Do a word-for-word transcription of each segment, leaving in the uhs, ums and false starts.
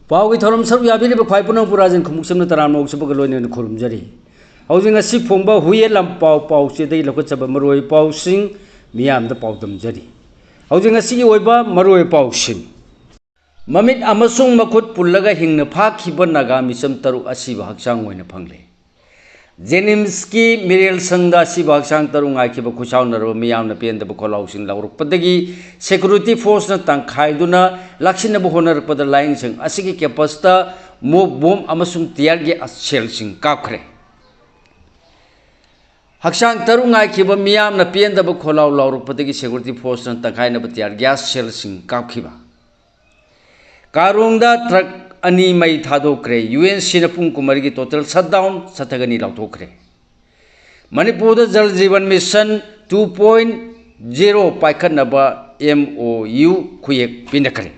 ꯄꯥꯎꯒꯤ ꯊꯧꯔꯝ ꯁꯔꯨꯛ ꯌꯥꯕꯤꯔꯤꯕ ꯈ꯭ꯋꯥꯏ ꯄꯨꯝꯅꯃꯛꯄꯨ ꯔꯥꯖꯦꯟ ꯈꯨꯃꯨꯛꯁꯝꯅ ꯇꯔꯥꯝꯅ ꯑꯣꯛꯆꯕꯒ ꯂꯣꯏꯅꯅ ꯈꯨꯔꯨꯝꯖꯔꯤ꯫ ꯍꯧꯖꯤꯛ ꯉꯁꯤ ꯐꯣꯡꯕ ꯍꯨꯏꯌꯦꯟ ꯂꯥꯟꯄꯥꯎ ꯄꯥꯎꯆꯦꯗꯒꯤ ꯂꯧꯈꯠꯆꯕ ꯃꯔꯨꯑꯣꯏꯕ ꯄꯥꯎꯁꯤꯡ ꯃꯤꯌꯥꯝꯗ ꯄꯥꯎꯗꯝꯖꯔꯤ꯫ ꯍꯧꯖꯤꯛ ꯉꯁꯤꯒꯤ ꯑꯣꯏꯕ ꯃꯔꯨꯑꯣꯏꯕ ꯄꯥꯎꯁꯤꯡ꯫ ꯃꯃꯤꯠ ꯑꯃꯁꯨꯡ ꯃꯈꯨꯠ ꯄꯨꯜꯂꯒ ꯍꯤꯡꯅ ꯐꯥꯈꯤꯕ ꯅꯥꯒꯥ ꯃꯤꯆꯝ ꯇꯔꯨꯛ ꯑꯁꯤꯕ ꯍꯛꯆꯥꯡ ꯑꯣꯏꯅ ꯐꯪꯂꯦ꯫ ꯖꯦꯅꯤꯝꯁꯀꯤ ꯃꯤꯔꯦꯜ ꯁꯪꯗ ꯑꯁꯤꯕ ꯍꯛꯆꯥꯡ ꯇꯔꯨꯛ ꯉꯥꯏꯈꯤꯕ ꯈꯨꯠꯁꯥꯎꯅꯔꯕ ꯃꯤꯌꯥꯝꯅ ꯄꯦꯟꯗꯕ ꯈꯣꯜꯂꯥꯎꯁꯤꯡ ꯂꯥꯎꯔꯛꯄꯗꯒꯤ ꯁꯦꯀ꯭ꯌꯨꯔꯤꯇꯤ ꯐꯣꯔꯁꯅ ꯇꯪꯈꯥꯏꯗꯨꯅ ꯂꯥꯛꯁꯤꯟꯅꯕ ꯍꯣꯠꯅꯔꯛꯄꯗ ꯂꯥꯏꯌꯦꯡꯁꯪ ꯑꯁꯤꯒꯤ ꯀꯦꯝꯄꯁꯇ ꯃꯣꯞ ꯕꯣꯝ ꯑꯃꯁꯨꯡ ꯇꯤꯌꯥꯔ ꯒ꯭ꯌꯥꯁ ꯁꯦꯜꯁꯤꯡ ꯀꯥꯞꯈ꯭ꯔꯦ꯫ ꯍꯛꯆꯥꯡ ꯇꯔꯨꯛ ꯉꯥꯏꯈꯤꯕ ꯃꯤꯌꯥꯝꯅ ꯄꯦꯟꯗꯕ ꯈꯣꯜꯂꯥꯎ ꯂꯥꯎꯔꯛꯄꯗꯒꯤ ꯁꯦꯀ꯭ꯌꯨꯔꯤꯇꯤ ꯐꯣꯔꯁꯅ ꯇꯪꯈꯥꯏꯅꯕ ꯇꯤꯌꯥꯔ ꯒ꯭ꯌꯥꯁ ꯁꯦꯜꯁꯤꯡ ꯀꯥꯞꯈꯤꯕ꯫ ꯀꯥꯔꯣꯡꯗ ꯇ꯭ꯔꯛ ꯑꯅꯤ ꯃꯩ ꯊꯥꯗꯣꯛꯈ꯭ꯔꯦ꯫ ꯌꯨ ꯑꯦꯟ ꯁꯤꯅ ꯄꯨꯡ ꯀꯨꯟꯃꯔꯤꯒꯤ ꯇꯣꯇꯦꯜ ꯁꯠꯗꯥꯎꯟ ꯆꯠꯊꯒꯅꯤ ꯂꯥꯎꯊꯣꯛꯈ꯭ꯔꯦ꯫ ꯃꯅꯤꯄꯨꯔꯗ Jal Jeevan mission two point zero ꯄꯥꯏꯈꯠꯅꯕ ꯑꯦꯝ ꯑꯣ ꯌꯨ ꯈꯨꯌꯦꯛ ꯄꯤꯅꯈ꯭ꯔꯦ꯫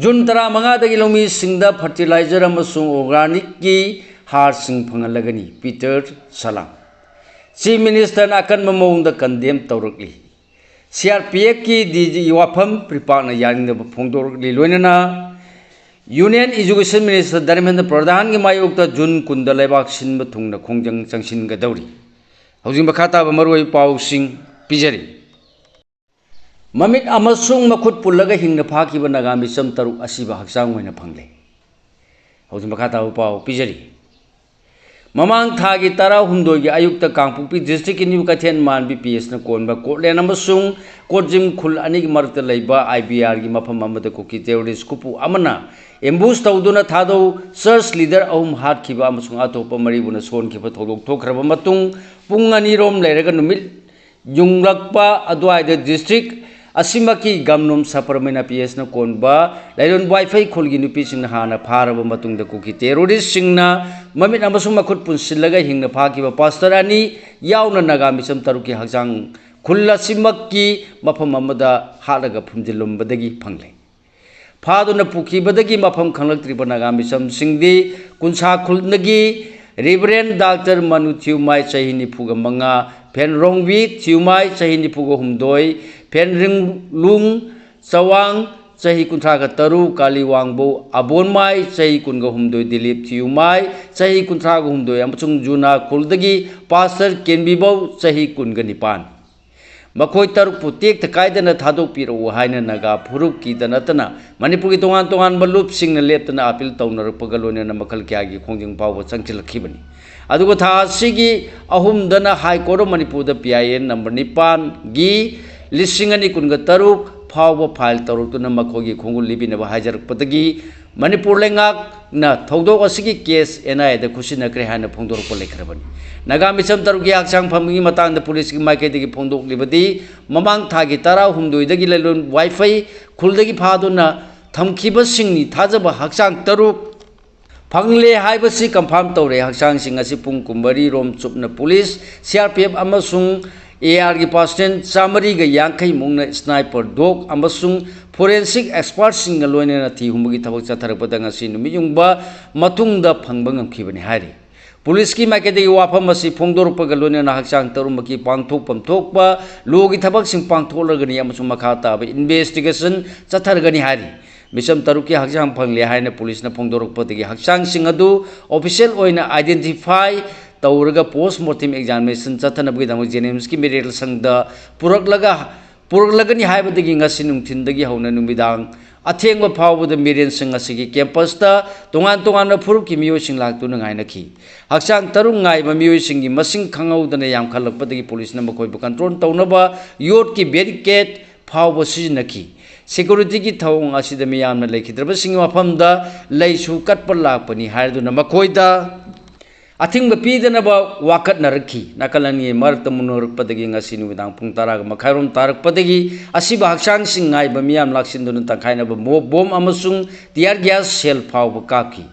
ꯖꯨꯟ ꯇꯔꯥꯃꯉꯥꯗꯒꯤ ꯂꯧꯃꯤꯁꯤꯡꯗ ꯐꯔꯇꯤꯂꯥꯏꯖꯔ ꯑꯃꯁꯨꯡ ꯑꯣꯔꯒꯥꯅꯤꯛꯀꯤ ꯍꯥꯔꯁꯤꯡ ꯐꯪꯍꯜꯂꯒꯅꯤ, ꯄꯤꯇꯔ ꯁꯥꯂꯥꯝ꯫ ꯆꯤꯐ ꯃꯤꯅꯤꯁꯇꯔꯅ ꯑꯀꯟꯕ ꯃꯑꯣꯡꯗ condemn ꯇꯧꯔꯛꯂꯤ꯫ C R P ꯑꯦꯐꯀꯤ D G ꯋꯥꯐꯝ ꯄ꯭ꯔꯤꯄꯥꯛꯅ ꯌꯥꯅꯤꯡꯗꯕ ꯐꯣꯡꯗꯣꯔꯛꯂꯤ꯫ ꯂꯣꯏꯅꯅ ꯌꯨꯅꯤꯌꯟ ꯏꯖꯨꯀꯦꯁꯟ ꯃꯤꯅꯤꯁꯇꯔ ꯙꯔꯃꯦꯟꯗ꯭ꯔ ꯄ꯭ꯔꯙꯥꯟꯒꯤ ꯃꯥꯌꯣꯛꯇ ꯖꯨꯟ ꯀꯨꯟꯗ ꯂꯩꯕꯥꯛ ꯁꯤꯟꯕ ꯊꯨꯡꯅ ꯈꯣꯡꯖꯪ ꯆꯪꯁꯤꯟꯒꯗꯧꯔꯤ꯫ ꯍꯧꯖꯤꯛ ꯃꯈꯥ ꯇꯥꯕ ꯃꯔꯨꯑꯣꯏꯕ ꯄꯥꯎꯁꯤꯡ ꯄꯤꯖꯔꯤ꯫ ꯃꯃꯤꯠ ꯑꯃꯁꯨꯡ ꯃꯈꯨꯠ ꯄꯨꯜꯂꯒ ꯍꯤꯡꯅ ꯐꯥꯈꯤꯕ ꯅꯥꯒꯥ ꯃꯤꯆꯝ ꯇꯔꯨꯛ ꯑꯁꯤꯕ ꯍꯛꯆꯥꯡ ꯑꯣꯏꯅ ꯐꯪꯂꯦ꯫ ꯍꯧꯖꯤꯛ ꯃꯈꯥ ꯇꯥꯕ ꯄꯥꯎ ꯄꯤꯖꯔꯤ꯫ ꯃꯃꯥꯡ ꯊꯥꯒꯤ ꯇꯔꯥꯍꯨꯝꯗꯣꯏꯒꯤ ꯑꯌꯨꯛꯇ ꯀꯥꯡꯄꯣꯛꯄꯤ ꯗꯤꯁꯇ꯭ꯔꯤꯛꯀꯤ ꯅ꯭ꯌꯨ ꯀꯩꯊꯦꯜ ꯃꯥꯟꯕꯤ ꯄꯤ ꯑꯦꯁꯅ ꯀꯣꯟꯕ ꯀꯣꯠꯂꯦꯟ ꯑꯃꯁꯨꯡ ꯀꯣꯠꯖꯤꯝ ꯈꯨꯜ ꯑꯅꯤꯒꯤ ꯃꯔꯛꯇ ꯂꯩꯕ ꯑꯥꯏ ꯕꯤ ꯑꯥꯔꯒꯤ ꯃꯐꯝ ꯑꯃꯗ ꯀꯨꯀꯤ ꯇꯦꯔꯣꯔꯤꯁ ꯈꯨꯄꯨ ꯑꯃꯅ ꯑꯦꯝꯕꯨꯁ ꯇꯧꯗꯨꯅ ꯊꯥꯗꯧ ꯆꯔꯆ ꯂꯤꯗꯔ ꯑꯍꯨꯝ ꯍꯥꯠꯈꯤꯕ ꯑꯃꯁꯨꯡ ꯑꯇꯣꯞꯄ ꯃꯔꯤꯕꯨꯅ ꯁꯣꯟꯈꯤꯕ ꯊꯧꯗꯣꯛ ꯊꯣꯛꯈ꯭ꯔꯕ ꯃꯇꯨꯡ ꯄꯨꯡ ꯑꯅꯤꯔꯣꯝ ꯂꯩꯔꯒ ꯅꯨꯃꯤꯠ ꯌꯨꯡꯂꯛꯄ ꯑꯗꯨꯋꯥꯏꯗ ꯗꯤꯁꯇ꯭ꯔꯤꯛ ꯑꯁꯤꯃꯛꯀꯤ ꯒꯝꯅꯨꯝ ꯁꯄꯔꯃꯤꯅ ꯄꯤ ꯑꯦꯁꯅ ꯀꯣꯟꯕ ꯂꯩꯔꯣꯟ ꯋꯥꯏꯐꯩ ꯈꯨꯜꯒꯤ ꯅꯨꯄꯤꯁꯤꯡꯅ ꯍꯥꯟꯅ ꯐꯥꯔꯕ ꯃꯇꯨꯡꯗ ꯀꯨꯀꯤ ꯇꯦꯔꯣꯔꯤꯁꯁꯤꯡꯅ ꯃꯃꯤꯠ ꯑꯃꯁꯨꯡ ꯃꯈꯨꯠ ꯄꯨꯟꯁꯤꯜꯂꯒ ꯍꯤꯡꯅ ꯐꯥꯈꯤꯕ ꯄꯥꯁꯇꯔ ꯑꯅꯤ ꯌꯥꯎꯅ ꯅꯥꯒꯥ ꯃꯤꯆꯝ ꯇꯔꯨꯛꯀꯤ ꯍꯛꯆꯥꯡ ꯈꯨꯜ ꯑꯁꯤꯃꯛꯀꯤ ꯃꯐꯝ ꯑꯃꯗ ꯍꯥꯠꯂꯒ ꯐꯨꯝꯖꯤꯜꯂꯝꯕꯗꯒꯤ ꯐꯪꯂꯦ꯫ ꯐꯥꯗꯨꯅ ꯄꯨꯈꯤꯕꯗꯒꯤ ꯃꯐꯝ ꯈꯪꯂꯛꯇ꯭ꯔꯤꯕ ꯅꯥꯒꯥ ꯃꯤꯆꯝꯁꯤꯡꯗꯤ ꯀꯨꯟꯁꯥ ꯈꯨꯜꯗꯒꯤ ꯔꯤꯚꯔꯦꯟ ꯗꯥꯛꯇꯔ ꯃꯅꯨ ꯊꯤꯌꯨꯃꯥꯏ ꯆꯍꯤ ꯅꯤꯐꯨꯒ ꯃꯉꯥ, ꯐꯦꯟ ꯔꯣꯡꯕꯤ ꯊꯤꯌꯨꯃꯥꯏ ꯆꯍꯤ ꯅꯤꯐꯨꯒ ꯍꯨꯝꯗꯣꯏ, ꯐꯦꯟ ꯔꯤꯡꯂꯨꯡ ꯆꯋꯥꯡ ꯆꯍꯤ ꯀꯨꯟꯊ꯭ꯔꯥꯒ ꯇꯔꯨꯛ, ꯀꯥꯂꯤꯋꯥꯡꯕꯧ ꯑꯕꯣꯟꯃꯥꯏ, ꯆꯍꯤ ꯀꯨꯟꯒ ꯍꯨꯝꯗꯣꯏ, ꯗꯤꯂꯤꯞ ꯊꯤꯌꯨꯃꯥꯏ, ꯆꯍꯤ ꯀꯨꯟꯊ꯭ꯔꯥꯒ ꯍꯨꯝꯗꯣꯏ, ꯑꯃꯁꯨꯡ ꯖꯨꯅꯥ ꯈꯨꯜꯗꯒꯤ ꯄꯥꯁꯇꯔ ꯀꯦꯟꯕꯤꯕꯧ, ꯆꯍꯤ ꯀꯨꯟꯒ ꯅꯤꯄꯥꯟ꯫ ꯃꯈꯣꯏ ꯇꯔꯨꯛꯄꯨ ꯇꯦꯛꯇ ꯀꯥꯏꯗꯅ ꯊꯥꯗꯣꯛꯄꯤꯔꯛꯎ ꯍꯥꯏꯅ ꯅꯥꯒꯥ ꯐꯨꯔꯨꯞꯀꯤꯗ ꯅꯠꯇꯅ ꯃꯅꯤꯄꯨꯔꯒꯤ ꯇꯣꯉꯥꯟ ꯇꯣꯉꯥꯟꯕ ꯂꯨꯞꯁꯤꯡꯅ ꯂꯦꯞꯇꯅ ꯑꯥꯄꯤꯜ ꯇꯧꯅꯔꯛꯄꯒ ꯂꯣꯏꯅꯅ ꯃꯈꯜ ꯀꯌꯥꯒꯤ ꯈꯣꯡꯖꯪ ꯐꯥꯎꯕ ꯆꯪꯁꯤꯜꯂꯛꯈꯤꯕꯅꯤ꯫ ꯑꯗꯨꯒ ꯊꯥ ꯑꯁꯤꯒꯤ ꯑꯍꯨꯝꯗꯅ High Court of ꯃꯅꯤꯄꯨꯔꯗ P I N number ꯅꯤꯄꯥꯟꯒꯤ ꯂꯤꯁꯤꯡ ꯑꯅꯤ ꯀꯨꯟꯒ ꯇꯔꯨꯛ ꯐꯥꯎꯕ file ꯇꯧꯔꯛꯇꯨꯅ ꯃꯈꯣꯏꯒꯤ ꯈꯣꯡꯒꯨꯜ ꯂꯤꯕꯤꯅꯕ ꯍꯥꯏꯖꯔꯛꯄꯗꯒꯤ ꯃꯅꯤꯄꯨꯔ ꯂꯩꯉꯥꯛꯅ ꯊꯧꯗꯣꯛ ꯑꯁꯤꯒꯤ case N I A ꯗ ꯈꯨꯠꯁꯤꯟꯅꯈ꯭ꯔꯦ ꯍꯥꯏꯅ ꯐꯣꯡꯗꯣꯔꯛꯄ ꯂꯩꯈ꯭ꯔꯕꯅꯤ꯫ ꯅꯥꯒꯥ ꯃꯤꯆꯝ ꯇꯔꯨꯛꯀꯤ ꯍꯛꯆꯥꯡ ꯐꯕꯒꯤ ꯃꯇꯥꯡꯗ ꯄꯨꯂꯤꯁꯀꯤ ꯃꯥꯏꯀꯩꯗꯒꯤ ꯐꯣꯡꯗꯣꯛꯂꯤꯕꯗꯤ, ꯃꯃꯥꯡ ꯊꯥꯒꯤ ꯇꯔꯥꯍꯨꯝꯗꯣꯏꯗꯒꯤ ꯂꯂꯣꯟ ꯋꯥꯏꯐꯩ ꯈꯨꯜꯗꯒꯤ ꯐꯥꯗꯨꯅ ꯊꯝꯈꯤꯕꯁꯤꯡꯅꯤ ꯊꯥꯖꯕ ꯍꯛꯆꯥꯡ ꯇꯔꯨꯛ ꯐꯪꯂꯦ ꯍꯥꯏꯕꯁꯤ confirm ꯇꯧꯔꯦ꯫ ꯍꯛꯆꯥꯡꯁꯤꯡ ꯑꯁꯤ ꯄꯨꯡ ꯀꯨꯟꯃꯔꯤ ꯔꯣꯝ ꯆꯨꯞꯅ police, C R P F ꯑꯃꯁꯨꯡ A R ꯒꯤ personnel ꯆꯥꯃꯔꯤꯒ ꯌꯥꯡꯈꯩ ꯃꯨꯛꯅ sniper dog ꯑꯃꯁꯨꯡ forensic expertꯁꯤꯡꯒ ꯂꯣꯏꯅꯅ ꯊꯤ ꯍꯨꯝꯕꯒꯤ ꯊꯕꯛ ꯆꯠꯊꯔꯛꯄꯗ ꯉꯁꯤ ꯅꯨꯃꯤꯠ ꯌꯨꯡꯕ ꯃꯇꯨꯡꯗ ꯐꯪꯕ ꯉꯝꯈꯤꯕꯅꯤ ꯍꯥꯏꯔꯤ꯫ ꯄꯨꯂꯤꯁꯀꯤ ꯃꯥꯏꯀꯩꯗꯒꯤ ꯋꯥꯐꯝ ꯑꯁꯤ ꯐꯣꯡꯗꯣꯔꯛꯄꯒ ꯂꯣꯏꯅꯅ ꯍꯛꯆꯥꯡ ꯇꯔꯨꯛꯃꯛꯀꯤ ꯄꯥꯡꯊꯣꯛꯐꯝ ꯊꯣꯛꯄ lawꯒꯤ ꯊꯕꯛꯁꯤꯡ ꯄꯥꯡꯊꯣꯛꯂꯒꯅꯤ ꯑꯃꯁꯨꯡ ꯃꯈꯥ ꯇꯥꯕ investigation ꯆꯠꯊꯔꯒꯅꯤ ꯍꯥꯏꯔꯤ꯫ ꯃꯤꯆꯝ ꯇꯔꯨꯛꯀꯤ ꯍꯛꯆꯥꯡ ꯐꯪꯂꯦ ꯍꯥꯏꯅ ꯄꯨꯂꯤꯁꯅ ꯐꯣꯡꯗꯣꯔꯛꯄꯗꯒꯤ ꯍꯛꯆꯥꯡꯁꯤꯡ ꯑꯗꯨ official ꯑꯣꯏꯅ identify ꯇꯧꯔꯒ post mortem examination ꯆꯠꯊꯅꯕꯒꯤꯗꯃꯛ JNIMSꯀꯤ medical ꯁꯪꯗ ꯄꯨꯔꯛꯂꯒ, ꯄꯨꯔꯛꯂꯒꯅꯤ ꯍꯥꯏꯕꯗꯒꯤ ꯉꯁꯤ ꯅꯨꯡꯊꯤꯟꯗꯒꯤ ꯍꯧꯅ ꯅꯨꯃꯤꯗꯥꯡ ꯑꯊꯦꯡꯕ ꯐꯥꯎꯕꯗ ꯃꯤꯔꯦꯟꯁꯤꯡ ꯑꯁꯤꯒꯤ campusꯇ ꯇꯣꯉꯥꯟ ꯇꯣꯉꯥꯟꯕ ꯐꯨꯔꯨꯞꯀꯤ ꯃꯤꯑꯣꯏꯁꯤꯡ ꯂꯥꯛꯇꯨꯅ ꯉꯥꯏꯅꯈꯤ꯫ ꯍꯛꯆꯥꯡ ꯇꯔꯨꯛ ꯉꯥꯏꯕ ꯃꯤꯑꯣꯏꯁꯤꯡꯒꯤ ꯃꯁꯤꯡ ꯈꯪꯍꯧꯗꯅ ꯌꯥꯝꯈꯠꯂꯛꯄꯗꯒꯤ ꯄꯨꯂꯤꯁꯅ ꯃꯈꯣꯏꯕꯨ control ꯇꯧꯅꯕ ꯌꯣꯠꯀꯤ barricade ꯐꯥꯎꯕ ꯁꯤꯖꯤꯟꯅꯈꯤ꯫ Securityꯒꯤ ꯊꯧꯑꯣꯡ ꯑꯁꯤꯗ ꯃꯤꯌꯥꯝꯅ ꯂꯩꯈꯤꯗ꯭ꯔꯕꯁꯤꯡꯒꯤ ꯃꯐꯝꯗ ꯂꯩꯁꯨ ꯀꯠꯄ ꯂꯥꯛꯄꯅꯤ ꯍꯥꯏꯗꯨꯅ ꯃꯈꯣꯏꯗ ꯑꯊꯤꯡꯕ ꯄꯤꯗꯅꯕ ꯋꯥꯀꯠꯅꯔꯛꯈꯤ꯫ ꯅꯥꯀꯜ ꯑꯅꯤꯒꯤ ꯃꯔꯛꯇ ꯃꯨꯟꯅꯔꯛꯄꯗꯒꯤ ꯉꯁꯤ ꯅꯨꯃꯤꯗꯥꯡ ꯄꯨꯡ ꯇꯔꯥꯒ ꯃꯈꯥꯏꯔꯣꯝ ꯇꯥꯔꯛꯄꯗꯒꯤ ꯑꯁꯤꯕ ꯍꯛꯆꯥꯡꯁꯤꯡ ꯉꯥꯏꯕ ꯃꯤꯌꯥꯝ ꯂꯥꯛꯁꯤꯟꯗꯨꯅ ꯇꯪꯈꯥꯏꯅꯕ mob bomb ꯑꯃꯁꯨꯡ tear gas shell ꯐꯥꯎꯕ ꯀꯥꯞꯈꯤ꯫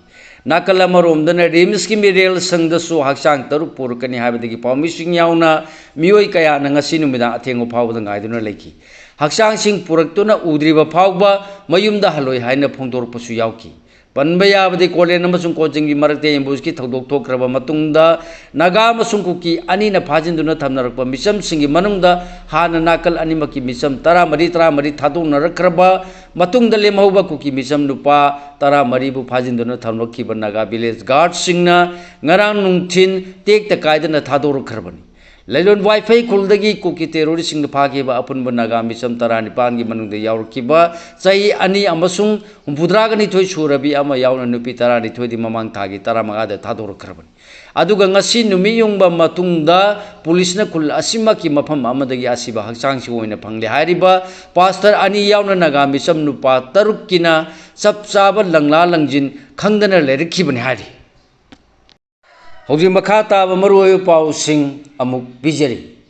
ꯅꯥꯀꯜ ꯑꯃꯔꯣꯝꯗꯅ RIMSꯀꯤ medical ꯁꯪꯗꯁꯨ ꯍꯛꯆꯥꯡ ꯇꯔꯨꯛ ꯄꯨꯔꯛꯀꯅꯤ ꯍꯥꯏꯕꯗꯒꯤ ꯄꯥꯎꯃꯤꯁꯤꯡ ꯌꯥꯎꯅ ꯃꯤꯑꯣꯏ ꯀꯌꯥꯅ ꯉꯁꯤ ꯅꯨꯃꯤꯗꯥꯡ ꯑꯊꯦꯡꯕ ꯐꯥꯎꯕꯗ ꯉꯥꯏꯗꯨꯅ ꯂꯩꯈꯤ꯫ ꯍꯛꯆꯥꯡꯁꯤꯡ ꯄꯨꯔꯛꯇꯨꯅ ꯎꯗ꯭ꯔꯤꯕ ꯐꯥꯎꯕ ꯃꯌꯨꯝꯗ ꯍꯜꯂꯣꯏ ꯍꯥꯏꯅ ꯐꯣꯡꯗꯣꯔꯛꯄꯁꯨ ꯌꯥꯎꯈꯤ꯫ ꯄꯟꯕ ꯌꯥꯕꯗꯤ ꯀꯣꯂꯦꯟ ꯑꯃꯁꯨꯡ ꯀꯣꯆꯤꯡꯒꯤ ꯃꯔꯛꯇ ꯑꯦꯝꯕꯨꯁꯀꯤ ꯊꯧꯗꯣꯛ ꯊꯣꯛꯈ꯭ꯔꯕ ꯃꯇꯨꯡꯗ ꯅꯥꯒꯥ ꯑꯃꯁꯨꯡ ꯀꯨꯀꯤ ꯑꯅꯤꯅ ꯐꯥꯖꯤꯟꯗꯨꯅ ꯊꯝꯅꯔꯛꯄ ꯃꯤꯆꯝꯁꯤꯡꯒꯤ ꯃꯅꯨꯡꯗ ꯍꯥꯟꯅ ꯅꯥꯀꯜ ꯑꯅꯤꯃꯛꯀꯤ ꯃꯤꯆꯝ ꯇꯔꯥꯃꯔꯤ ꯇꯔꯥꯃꯔꯤ ꯊꯥꯗꯣꯛꯅꯔꯛꯈ꯭ꯔꯕ ꯃꯇꯨꯡꯗ ꯂꯦꯝꯍꯧꯕ ꯀꯨꯀꯤ ꯃꯤꯆꯝ ꯅꯨꯄꯥ ꯇꯔꯥꯃꯔꯤꯕꯨ ꯐꯥꯖꯤꯟꯗꯨꯅ ꯊꯝꯂꯛꯈꯤꯕ ꯅꯥꯒꯥ ꯚꯤꯂꯦꯖ ꯒꯥꯔꯗꯁꯤꯡꯅ ꯉꯔꯥꯡ ꯅꯨꯡꯊꯤꯟ ꯇꯦꯛꯇ ꯀꯥꯏꯗꯅ ꯊꯥꯗꯣꯔꯛꯈ꯭ꯔꯕꯅꯤ꯫ ꯂꯩꯂꯣꯟ ꯋꯥꯏꯐꯩ ꯈꯨꯜꯗꯒꯤ ꯀꯨꯀꯤ ꯇꯦꯔꯣꯔꯤꯁꯁꯤꯡꯅ ꯐꯥꯈꯤꯕ ꯑꯄꯨꯟꯕ ꯅꯥꯒꯥ ꯃꯤꯆꯝ ꯇꯔꯥꯅꯤꯄꯥꯟꯒꯤ ꯃꯅꯨꯡꯗ ꯌꯥꯎꯔꯛꯈꯤꯕ ꯆꯍꯤ ꯑꯅꯤ ꯑꯃꯁꯨꯡ ꯍꯨꯝꯐꯨꯇꯔꯥꯒ ꯅꯤꯊꯣꯏ ꯁꯨꯔꯕꯤ ꯑꯃ ꯌꯥꯎꯅ ꯅꯨꯄꯤ ꯇꯔꯥꯅꯤꯊꯣꯏꯗꯤ ꯃꯃꯥꯡ ꯊꯥꯒꯤ ꯇꯔꯥꯃꯉꯥꯗ ꯊꯥꯗꯣꯔꯛꯈ꯭ꯔꯕꯅꯤ꯫ ꯑꯗꯨꯒ ꯉꯁꯤ ꯅꯨꯃꯤꯠ ꯌꯨꯡꯕ ꯃꯇꯨꯡꯗ ꯄꯨꯂꯤꯁꯅ ꯈꯨꯜ ꯑꯁꯤꯃꯛꯀꯤ ꯃꯐꯝ ꯑꯃꯗꯒꯤ ꯑꯁꯤꯕ ꯍꯛꯆꯥꯡꯁꯤ ꯑꯣꯏꯅ ꯐꯪꯂꯦ ꯍꯥꯏꯔꯤꯕ ꯄꯥꯁꯇꯔ ꯑꯅꯤ ꯌꯥꯎꯅ ꯅꯥꯒꯥ ꯃꯤꯆꯝ ꯅꯨꯄꯥ ꯇꯔꯨꯛꯀꯤꯅ ꯆꯞ ꯆꯥꯕ ꯂꯪꯂꯥ ꯂꯪꯖꯤꯟ ꯈꯪꯗꯅ ꯂꯩꯔꯛꯈꯤꯕꯅꯤ ꯍꯥꯏꯔꯤ꯫ ꯍꯧꯖꯤꯛ ꯃꯈꯥ ꯇꯥꯕ ꯃꯔꯨꯑꯣꯏꯕ ꯄꯥꯎꯁꯤꯡ ꯑꯃꯨꯛ ꯄꯤꯖꯔꯤ꯫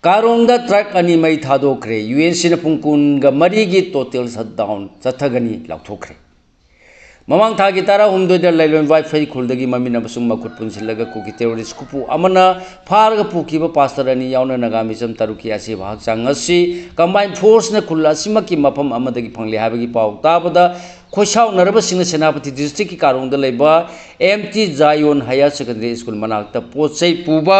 ꯀꯥꯔꯣꯡꯗ ꯇ꯭ꯔꯛ ꯑꯅꯤ ꯃꯩ ꯊꯥꯗꯣꯛꯈ꯭ꯔꯦ꯫ ꯌꯨ ꯑꯦꯟ ꯁꯤꯅ ꯄꯨꯡ ꯀꯨꯟꯒ ꯃꯔꯤꯒꯤ ꯇꯣꯇꯦꯜ ꯁꯠꯗꯥꯎꯟ ꯆꯠꯊꯒꯅꯤ ꯂꯥꯎꯊꯣꯛꯈ꯭ꯔꯦ꯫ ꯃꯃꯥꯡ ꯊꯥꯒꯤ ꯇꯔꯥꯍꯨꯝꯗꯣꯏꯗ ꯂꯩꯂꯣꯟ ꯋꯥꯏꯐꯩ ꯈꯨꯜꯗꯒꯤ ꯃꯃꯤꯠ ꯑꯃꯁꯨꯡ ꯃꯈꯨꯠ ꯄꯨꯟꯁꯤꯜꯂꯒ ꯀꯨꯀꯤ ꯇꯦꯔꯣꯔꯤꯁ ꯈꯨꯄꯨ ꯑꯃꯅ ꯐꯥꯔꯒ ꯄꯨꯈꯤꯕ ꯄꯥꯁꯇꯔ ꯑꯅꯤ ꯌꯥꯎꯅ ꯅꯥꯒꯥ ꯃꯤꯆꯝ ꯇꯔꯨꯛꯀꯤ ꯑꯁꯤꯕ ꯍꯛꯆꯥꯡ ꯑꯁꯤ ꯀꯝꯕꯥꯏꯟ ꯐꯣꯔꯁꯅ ꯈꯨꯜ ꯑꯁꯤꯃꯛꯀꯤ ꯃꯐꯝ ꯑꯃꯗꯒꯤ ꯐꯪꯂꯦ ꯍꯥꯏꯕꯒꯤ ꯄꯥꯎ ꯇꯥꯕꯗ ꯈꯣꯏꯁꯥꯎꯅꯔꯕꯁꯤꯡꯅ ꯁꯦꯅꯥꯄꯇꯤ ꯗꯤꯁꯇ꯭ꯔꯤꯛꯀꯤ ꯀꯥꯔꯣꯡꯗ ꯂꯩꯕ M T Zion higher secondary school ꯃꯅꯥꯛꯇ ꯄꯣꯠ ꯆꯩ ꯄꯨꯕ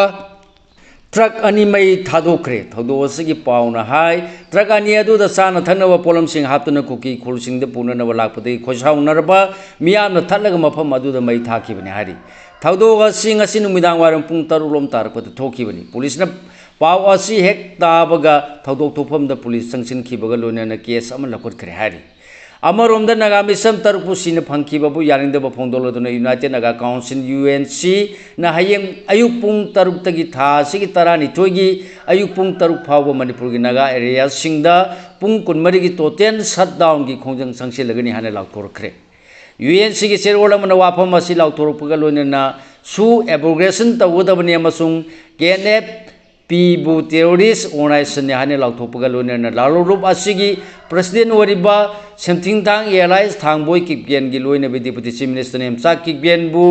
ꯇ꯭ꯔꯛ ꯑꯅꯤ ꯃꯩ ꯊꯥꯗꯣꯛꯈ꯭ꯔꯦ꯫ ꯊꯧꯗꯣꯛ ꯑꯁꯤꯒꯤ ꯄꯥꯎꯅ ꯍꯥꯏ, ꯇ꯭ꯔꯛ ꯑꯅꯤ ꯑꯗꯨꯗ ꯆꯥꯅ ꯊꯛꯅꯕ ꯄꯣꯠꯂꯝꯁꯤꯡ ꯍꯥꯞꯇꯨꯅ ꯀꯨꯀꯤ ꯈꯨꯜꯁꯤꯡꯗ ꯄꯨꯅꯅꯕ ꯂꯥꯛꯄꯗꯒꯤ ꯈꯣꯏꯁꯥꯎꯅꯔꯕ ꯃꯤꯌꯥꯝꯅ ꯊꯠꯂꯒ ꯃꯐꯝ ꯑꯗꯨꯗ ꯃꯩ ꯊꯥꯈꯤꯕꯅꯤ ꯍꯥꯏꯔꯤ꯫ ꯊꯧꯗꯣꯛ ꯑꯁꯤ ꯉꯁꯤ ꯅꯨꯃꯤꯗꯥꯡ ꯋꯥꯏꯔꯝ ꯄꯨꯡ ꯇꯔꯨꯛ ꯂꯣꯝ ꯇꯥꯔꯛꯄꯗ ꯊꯣꯛꯈꯤꯕꯅꯤ꯫ ꯄꯨꯂꯤꯁꯅ ꯄꯥꯎ ꯑꯁꯤ ꯍꯦꯛ ꯇꯥꯕꯒ ꯊꯧꯗꯣꯛ ꯊꯣꯛꯐꯝꯗ ꯄꯨꯂꯤꯁ ꯆꯪꯁꯤꯟꯈꯤꯕꯒ ꯂꯣꯏꯅꯅ ꯀꯦꯁ ꯑꯃ ꯂꯧꯈꯠꯈ꯭ꯔꯦ ꯍꯥꯏꯔꯤ꯫ ꯑꯃꯔꯣꯝꯗ ꯅꯥꯒꯥ ꯃꯤꯆꯝ ꯇꯔꯨꯛꯄꯨ ꯁꯤꯅ ꯐꯪꯈꯤꯕꯕꯨ ꯌꯥꯅꯤꯡꯗꯕ ꯐꯣꯡꯗꯣꯛꯂꯗꯨꯅ united Naga council, U N ꯁꯤꯅ ꯍꯌꯦꯡ ꯑꯌꯨꯛ ꯄꯨꯡ ꯇꯔꯨꯛꯇꯒꯤ ꯊꯥ ꯑꯁꯤꯒꯤ ꯇꯔꯥꯅꯤꯊꯣꯏꯒꯤ ꯑꯌꯨꯛ ꯄꯨꯡ ꯇꯔꯨꯛ ꯐꯥꯎꯕ ꯃꯅꯤꯄꯨꯔꯒꯤ ꯅꯥꯒꯥ ꯑꯦꯔꯤꯌꯥꯁꯤꯡꯗ ꯄꯨꯡ ꯀꯨꯟꯃꯔꯤꯒꯤ ꯇꯣꯇꯦꯜ ꯁꯠꯗꯥꯎꯟꯒꯤ ꯈꯣꯡꯖꯪ ꯆꯪꯁꯤꯜꯂꯒꯅꯤ ꯍꯥꯏꯅ ꯂꯥꯎꯊꯣꯔꯛꯈ꯭ꯔꯦ꯫ ꯌꯨ ꯑꯦꯟ ꯁꯤꯒꯤ ꯆꯦꯔꯣꯜ ꯑꯃꯅ ꯋꯥꯐꯝ ꯑꯁꯤ ꯂꯥꯎꯊꯣꯔꯛꯄꯒ ꯂꯣꯏꯅꯅ ꯁꯨ ꯑꯦꯕ꯭ꯔꯣꯒꯦꯁꯟ ꯇꯧꯒꯗꯕꯅꯤ ꯑꯃꯁꯨꯡ ꯀꯦ ꯑꯦꯟ ꯑꯦꯐ ꯄꯤꯕꯨ ꯇꯦꯔꯣꯔꯤꯁ ꯑꯣꯔꯒꯅꯥꯏꯖꯦꯁꯟꯅꯤ ꯍꯥꯏꯅ ꯂꯥꯎꯊꯣꯛꯄꯒ ꯂꯣꯏꯅꯅ ꯂꯥꯂꯣꯡꯂꯨꯞ ꯑꯁꯤꯒꯤ ꯄ꯭ꯔꯁꯤꯗꯦꯟ ꯑꯣꯏꯔꯤꯕ ꯁꯦꯝꯊꯤꯡꯊꯥꯡ ꯑꯦꯂꯥꯏꯁ ꯊꯥꯡꯕꯣꯏ ꯀꯤꯞꯒꯦꯟꯒꯤ ꯂꯣꯏꯅꯕꯤ ꯗꯤꯄꯨꯇꯤ ꯆꯤꯐ ꯃꯤꯅꯤꯁꯇꯔ ꯅꯦꯝꯆꯥ ꯀꯤꯞꯒꯦꯟꯕꯨ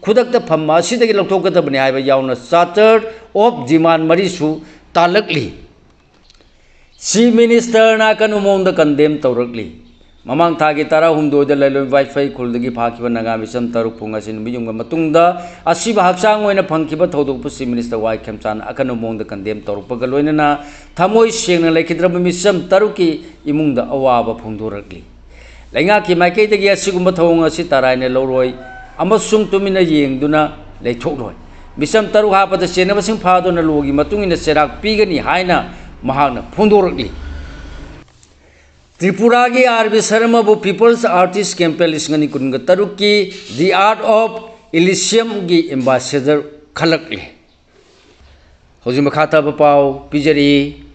ꯈꯨꯗꯛꯇ ꯐꯝ ꯑꯁꯤꯗꯒꯤ ꯂꯧꯊꯣꯛꯀꯗꯕꯅꯤ ꯍꯥꯏꯕ ꯌꯥꯎꯅ ꯆꯥꯔꯇꯔ ꯑꯣꯐ ꯗꯤꯃꯥꯟ ꯃꯔꯤꯁꯨ ꯇꯥꯜꯂꯛꯂꯤ꯫ ꯆꯤꯐ ꯃꯤꯅꯤꯁꯇꯔꯅ ꯑꯀꯟꯕ ꯃꯑꯣꯡꯗ ꯀꯟꯗꯦꯝ ꯇꯧꯔꯛꯂꯤ꯫ ꯃꯃꯥꯡ ꯊꯥꯒꯤ ꯇꯔꯥꯍꯨꯝꯗꯣꯏꯗ ꯂꯩꯂꯣꯟ ꯋꯥꯏꯐꯩ ꯈꯨꯜꯗꯒꯤ ꯐꯥꯈꯤꯕ ꯅꯥꯒꯥ ꯃꯤꯁꯝ ꯇꯔꯨꯛ ꯐꯨ ꯉꯁꯤ ꯅꯨꯃꯤꯠ ꯌꯨꯡꯕ ꯃꯇꯨꯡꯗ ꯑꯁꯤꯕ ꯍꯛꯆꯥꯡ ꯑꯣꯏꯅ ꯐꯪꯈꯤꯕ ꯊꯧꯗꯣꯛꯄꯨ Chief Minister ꯋꯥꯏ ꯈꯦꯝꯆꯥꯟ ꯑꯀꯟꯕ ꯃꯑꯣꯡꯗ condemn ꯇꯧꯔꯛꯄꯒ ꯂꯣꯏꯅꯅ ꯊꯃꯣꯏ ꯁꯦꯡꯅ ꯂꯩꯈꯤꯗ꯭ꯔꯕ ꯃꯤꯁꯝ ꯇꯔꯨꯛꯀꯤ ꯏꯃꯨꯡꯗ ꯑꯋꯥꯕ ꯐꯣꯡꯗꯣꯔꯛꯂꯤ꯫ ꯂꯩꯉꯥꯛꯀꯤ ꯃꯥꯏꯀꯩꯗꯒꯤ ꯑꯁꯤꯒꯨꯝꯕ ꯊꯧꯑꯣꯡ ꯑꯁꯤ ꯇꯔꯥꯏꯅ ꯂꯧꯔꯣꯏ ꯑꯃꯁꯨꯡ ꯇꯨꯃꯤꯟꯅ ꯌꯦꯡꯗꯨꯅ ꯂꯩꯊꯣꯛꯂꯣꯏ꯫ ꯃꯤꯁꯝ ꯇꯔꯨꯛ ꯍꯥꯞꯄꯗ ꯆꯦꯟꯅꯕꯁꯤꯡ ꯐꯥꯗꯨꯅ ꯂꯣꯒꯤ ꯃꯇꯨꯡ ꯏꯟꯅ ꯆꯩꯔꯥꯛ ꯄꯤꯒꯅꯤ ꯍꯥꯏꯅ ꯃꯍꯥꯛꯅ ꯐꯣꯡꯗꯣꯔꯛꯂꯤ꯫ ꯇ꯭ꯔꯤꯄꯨꯔꯥꯒꯤ ꯑꯥꯔ ꯕꯤ ꯁꯔꯃꯕꯨ People's Artist Campaign ꯂꯤꯁꯤꯡ ꯑꯅꯤ ꯀꯨꯟꯒ ꯇꯔꯨꯛꯀꯤ The Art of Elysiumꯒꯤ ambassador ꯈꯜꯂꯛꯂꯤ꯫ ꯍꯧꯖꯤꯛ ꯃꯈꯥ ꯇꯥꯕ ꯄꯥꯎ ꯄꯤꯖꯔꯤ꯫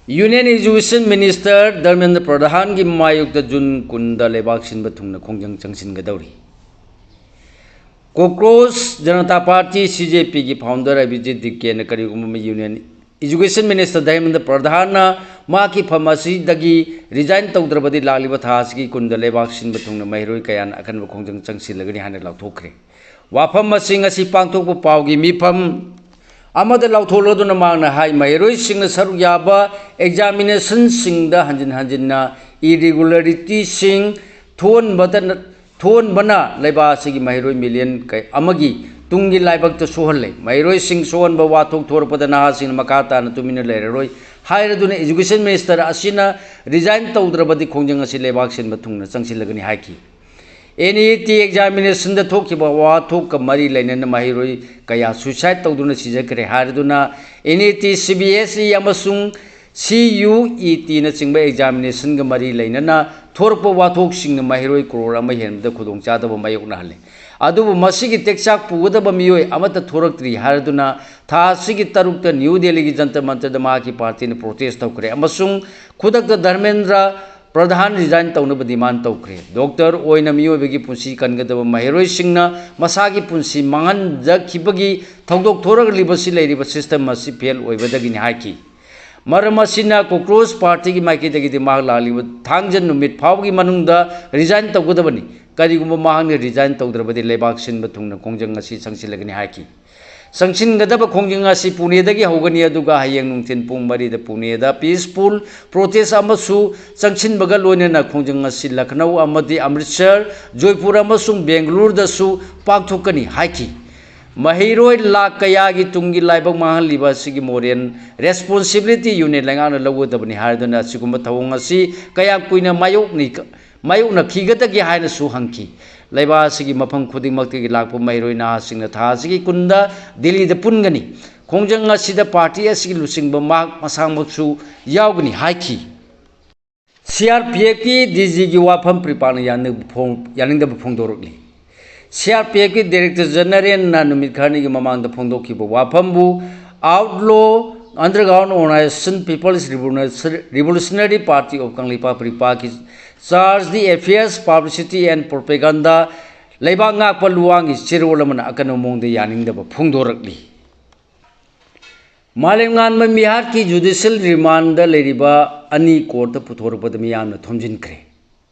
Union Education Minister ꯙꯔꯃꯦꯟꯗ꯭ꯔ ꯄ꯭ꯔꯙꯥꯟꯒꯤ ꯃꯥꯌꯣꯛꯇ ꯖꯨꯟ ꯀꯨꯟꯗ ꯂꯩꯕꯥꯛ ꯁꯤꯟꯕ ꯊꯨꯡꯅ ꯈꯣꯡꯖꯪ ꯆꯪꯁꯤꯟꯒꯗꯧꯔꯤ꯫ ꯀꯣꯀ꯭ꯔꯣꯁ ꯖꯅꯇꯥ ꯄꯥꯔꯇꯤ, ꯁꯤ ꯖꯦ ꯄꯤꯒꯤ founder ꯑꯚꯤꯖꯤꯠ ꯗꯤꯀꯦꯅ ꯀꯔꯤꯒꯨꯝꯕ Union Education Minister ꯙꯔꯃꯦꯟꯗ꯭ꯔ ꯄ꯭ꯔꯙꯥꯟꯅ ꯃꯍꯥꯛꯀꯤ ꯐꯝ ꯑꯁꯤꯗꯒꯤ resign ꯇꯧꯗ꯭ꯔꯕꯗꯤ ꯂꯥꯛꯂꯤꯕ ꯊꯥ ꯑꯁꯤꯒꯤ ꯀꯨꯟꯗ ꯂꯩꯕꯥꯛ ꯁꯤꯟꯕ ꯊꯨꯡꯅ ꯃꯍꯩꯔꯣꯏ ꯀꯌꯥꯅ ꯑꯀꯟꯕ ꯈꯣꯡꯖꯪ ꯆꯪꯁꯤꯜꯂꯒꯅꯤ ꯍꯥꯏꯅ ꯂꯥꯎꯊꯣꯛꯈ꯭ꯔꯦ꯫ ꯋꯥꯐꯝ ꯑꯁꯤ ꯉꯁꯤ ꯄꯥꯡꯊꯣꯛꯄ ꯄꯥꯎꯒꯤ ꯃꯤꯐꯝ ꯑꯃꯗ ꯂꯥꯎꯊꯣꯛꯂꯗꯨꯅ ꯃꯍꯥꯛꯅ ꯍꯥꯏ, ꯃꯍꯩꯔꯣꯏꯁꯤꯡꯅ ꯁꯔꯨꯛ ꯌꯥꯕ examinationꯁꯤꯡꯗ ꯍꯟꯖꯤꯟ ꯍꯟꯖꯤꯟꯅ irregularityꯁꯤꯡ ꯊꯣꯛꯍꯟꯕꯗ ꯊꯣꯛꯍꯟꯕꯅ ꯂꯩꯕꯥꯛ ꯑꯁꯤꯒꯤ ꯃꯍꯩꯔꯣꯏ million ꯀꯩ-, ꯑꯃꯒꯤ ꯇꯨꯡꯒꯤ ꯂꯥꯏꯕꯛꯇ ꯁꯣꯛꯍꯜꯂꯦ꯫ ꯃꯍꯩꯔꯣꯏꯁꯤꯡ ꯁꯣꯛꯍꯟꯕ ꯋꯥꯊꯣꯛ ꯊꯣꯔꯛꯄꯗ ꯅꯍꯥꯁꯤꯡꯅ ꯃꯈꯥ ꯇꯥꯅ ꯇꯨꯃꯤꯟꯅ ꯂꯩꯔꯔꯣꯏ ꯍꯥꯏꯔꯗꯨꯅ Education Minister ꯑꯁꯤꯅ resign ꯇꯧꯗ꯭ꯔꯕꯗꯤ ꯈꯣꯡꯖꯪ ꯑꯁꯤ ꯂꯩꯕꯥꯛ ꯁꯤꯟꯕ ꯊꯨꯡꯅ ꯆꯪꯁꯤꯜꯂꯒꯅꯤ ꯍꯥꯏꯈꯤ꯫ NET examinationꯗ ꯊꯣꯛꯈꯤꯕ ꯋꯥꯊꯣꯛꯀ ꯃꯔꯤ ꯂꯩꯅꯅ ꯃꯍꯩꯔꯣꯏ ꯀꯌꯥ suicide ꯇꯧꯗꯨꯅ ꯁꯤꯖꯈ꯭ꯔꯦ ꯍꯥꯏꯔꯗꯨꯅ NET, CBSE ꯑꯃꯁꯨꯡ CUETꯅꯆꯤꯡꯕ examinationꯒ ꯃꯔꯤ ꯂꯩꯅꯅ ꯊꯣꯔꯛꯄ ꯋꯥꯊꯣꯛꯁꯤꯡꯅ ꯃꯍꯩꯔꯣꯏ ꯀ꯭ꯔꯣꯔ ꯑꯃ ꯍꯦꯟꯕꯗ ꯈꯨꯗꯣꯡꯆꯥꯗꯕ ꯃꯥꯌꯣꯛꯅꯍꯜꯂꯦ꯫ ꯑꯗꯨꯕꯨ ꯃꯁꯤꯒꯤ ꯇꯦꯛꯆꯥꯛ ꯄꯨꯒꯗꯕ ꯃꯤꯑꯣꯏ ꯑꯃꯠꯇ ꯊꯣꯔꯛꯇ꯭ꯔꯤ ꯍꯥꯏꯔꯗꯨꯅ ꯊꯥ ꯑꯁꯤꯒꯤ ꯇꯔꯨꯛꯇ ꯅ꯭ꯌꯨ ꯗꯦꯜꯂꯤꯒꯤ ꯖꯟꯇꯔ ꯃꯟꯇꯔꯗ ꯃꯍꯥꯛꯀꯤ ꯄꯥꯔꯇꯤꯅ protest ꯇꯧꯈ꯭ꯔꯦ ꯑꯃꯁꯨꯡ ꯈꯨꯗꯛꯇ ꯙꯔꯃꯦꯟꯗ꯭ꯔ ꯄ꯭ꯔꯙꯥꯟ resign ꯇꯧꯅꯕ demand ꯇꯧꯈ꯭ꯔꯦ꯫ Doctor ꯑꯣꯏꯅ ꯃꯤꯑꯣꯏꯕꯒꯤ ꯄꯨꯟꯁꯤ ꯀꯟꯒꯗꯕ ꯃꯍꯩꯔꯣꯏꯁꯤꯡꯅ ꯃꯁꯥꯒꯤ ꯄꯨꯟꯁꯤ ꯃꯥꯡꯍꯟꯖꯈꯤꯕꯒꯤ ꯊꯧꯗꯣꯛ ꯊꯣꯔꯛꯂꯤꯕꯁꯤ ꯂꯩꯔꯤꯕ system ꯑꯁꯤ fail ꯑꯣꯏꯕꯗꯒꯤꯅꯤ ꯍꯥꯏꯈꯤ꯫ ꯃꯔꯝ ꯑꯁꯤꯅ ꯀꯣꯀ꯭ꯔꯣꯁ ꯄꯥꯔꯇꯤꯒꯤ ꯃꯥꯏꯀꯩꯗꯒꯤꯗꯤ ꯃꯍꯥꯛ ꯂꯥꯛꯂꯤꯕ ꯊꯥꯡꯖ ꯅꯨꯃꯤꯠ ꯐꯥꯎꯕꯒꯤ ꯃꯅꯨꯡꯗ resign ꯇꯧꯒꯗꯕꯅꯤ꯫ ꯀꯔꯤꯒꯨꯝꯕ ꯃꯍꯥꯛꯅ resign ꯇꯧꯗ꯭ꯔꯕꯗꯤ ꯂꯩꯕꯥꯛ ꯁꯤꯟꯕ ꯊꯨꯡꯅ ꯈꯣꯡꯖꯪ ꯑꯁꯤ ꯆꯪꯁꯤꯜꯂꯒꯅꯤ ꯍꯥꯏꯈꯤ꯫ ꯆꯪꯁꯤꯟꯒꯗꯕ ꯈꯣꯡꯖꯪ ꯑꯁꯤ ꯄꯨꯅꯦꯗꯒꯤ ꯍꯧꯒꯅꯤ, ꯑꯗꯨꯒ ꯍꯌꯦꯡ ꯅꯨꯡꯊꯤꯜ ꯄꯨꯡ ꯃꯔꯤꯗ ꯄꯨꯅꯦꯗ peaceful protest ꯑꯃꯁꯨ ꯆꯪꯁꯤꯟꯕꯒ ꯂꯣꯏꯅꯅ ꯈꯣꯡꯖꯪ ꯑꯁꯤ ꯂꯈꯅꯧ ꯑꯃꯗꯤ ꯑꯃ꯭ꯔꯤꯠꯁꯔ, ꯖꯣꯏꯄꯨꯔ ꯑꯃꯁꯨꯡ ꯕꯦꯡꯒꯂꯨꯔꯨꯗꯁꯨ ꯄꯥꯡꯊꯣꯛꯀꯅꯤ ꯍꯥꯏꯈꯤ꯫ ꯃꯍꯩꯔꯣꯏ ꯂꯥꯈ ꯀꯌꯥꯒꯤ ꯇꯨꯡꯒꯤ ꯂꯥꯏꯕꯛ ꯃꯥꯡꯍꯜꯂꯤꯕ ꯑꯁꯤꯒꯤ moral responsibility union ꯂꯩꯉꯥꯛꯅ ꯂꯧꯒꯗꯕꯅꯤ ꯍꯥꯏꯗꯨꯅ ꯑꯁꯤꯒꯨꯝꯕ ꯊꯧꯑꯣꯡ ꯑꯁꯤ ꯀꯌꯥꯝ ꯀꯨꯏꯅ ꯃꯥꯌꯣꯛꯅꯤ-, ꯃꯥꯌꯣꯛꯅꯈꯤꯒꯗꯒꯦ ꯍꯥꯏꯅꯁꯨ ꯍꯪꯈꯤ꯫ ꯂꯩꯕꯥꯛ ꯑꯁꯤꯒꯤ ꯃꯐꯝ ꯈꯨꯗꯤꯡꯃꯛꯇꯒꯤ ꯂꯥꯛꯄ ꯃꯍꯩꯔꯣꯏ ꯅꯍꯥꯁꯤꯡꯅ ꯊꯥ ꯑꯁꯤꯒꯤ ꯀꯨꯟꯗ ꯗꯤꯜꯂꯤꯗ ꯄꯨꯟꯒꯅꯤ꯫ ꯈꯣꯡꯖꯪ ꯑꯁꯤꯗ party ꯑꯁꯤꯒꯤ ꯂꯨꯆꯤꯡꯕ ꯃꯍꯥꯛ ꯃꯁꯥꯃꯛꯁꯨ ꯌꯥꯎꯒꯅꯤ ꯍꯥꯏꯈꯤ꯫ CRPFꯀꯤ DGꯒꯤ ꯋꯥꯐꯝ ꯄ꯭ꯔꯤꯄꯥꯛꯅ ꯌꯥꯅꯤꯡꯕ ꯐꯣꯡ-, ꯌꯥꯅꯤꯡꯗꯕ ꯐꯣꯡꯗꯣꯔꯛꯂꯤ꯫ CRPFꯀꯤ Director Generalꯅ ꯅꯨꯃꯤꯠ ꯈꯔꯅꯤꯒꯤ ꯃꯃꯥꯡꯗ ꯐꯣꯡꯗꯣꯛꯈꯤꯕ ꯋꯥꯐꯝꯕꯨ Outlaw Underground Organisation People's Revolution-, Revolutionary Party of Kangleipak ꯄ꯭ꯔꯤꯄꯥꯛꯀꯤ Charge the Affairs, Publicity and Propaganda ꯂꯩꯕꯥꯛ ꯉꯥꯛꯄ ꯂꯨꯋꯥꯡꯒꯤ ꯆꯦꯔꯣꯜ ꯑꯃꯅ ꯑꯀꯟꯕ ꯃꯑꯣꯡꯗ ꯌꯥꯅꯤꯡꯗꯕ ꯐꯣꯡꯗꯣꯔꯛꯂꯤ꯫ ꯃꯥꯂꯦꯝꯉꯥꯟꯕ ꯃꯤꯍꯥꯠꯀꯤ judicial rimandꯗ ꯂꯩꯔꯤꯕ ꯑꯅꯤ courtꯇ ꯄꯨꯊꯣꯔꯛꯄꯗ ꯃꯤꯌꯥꯝꯅ ꯊꯣꯝꯖꯤꯟꯈ꯭ꯔꯦ꯫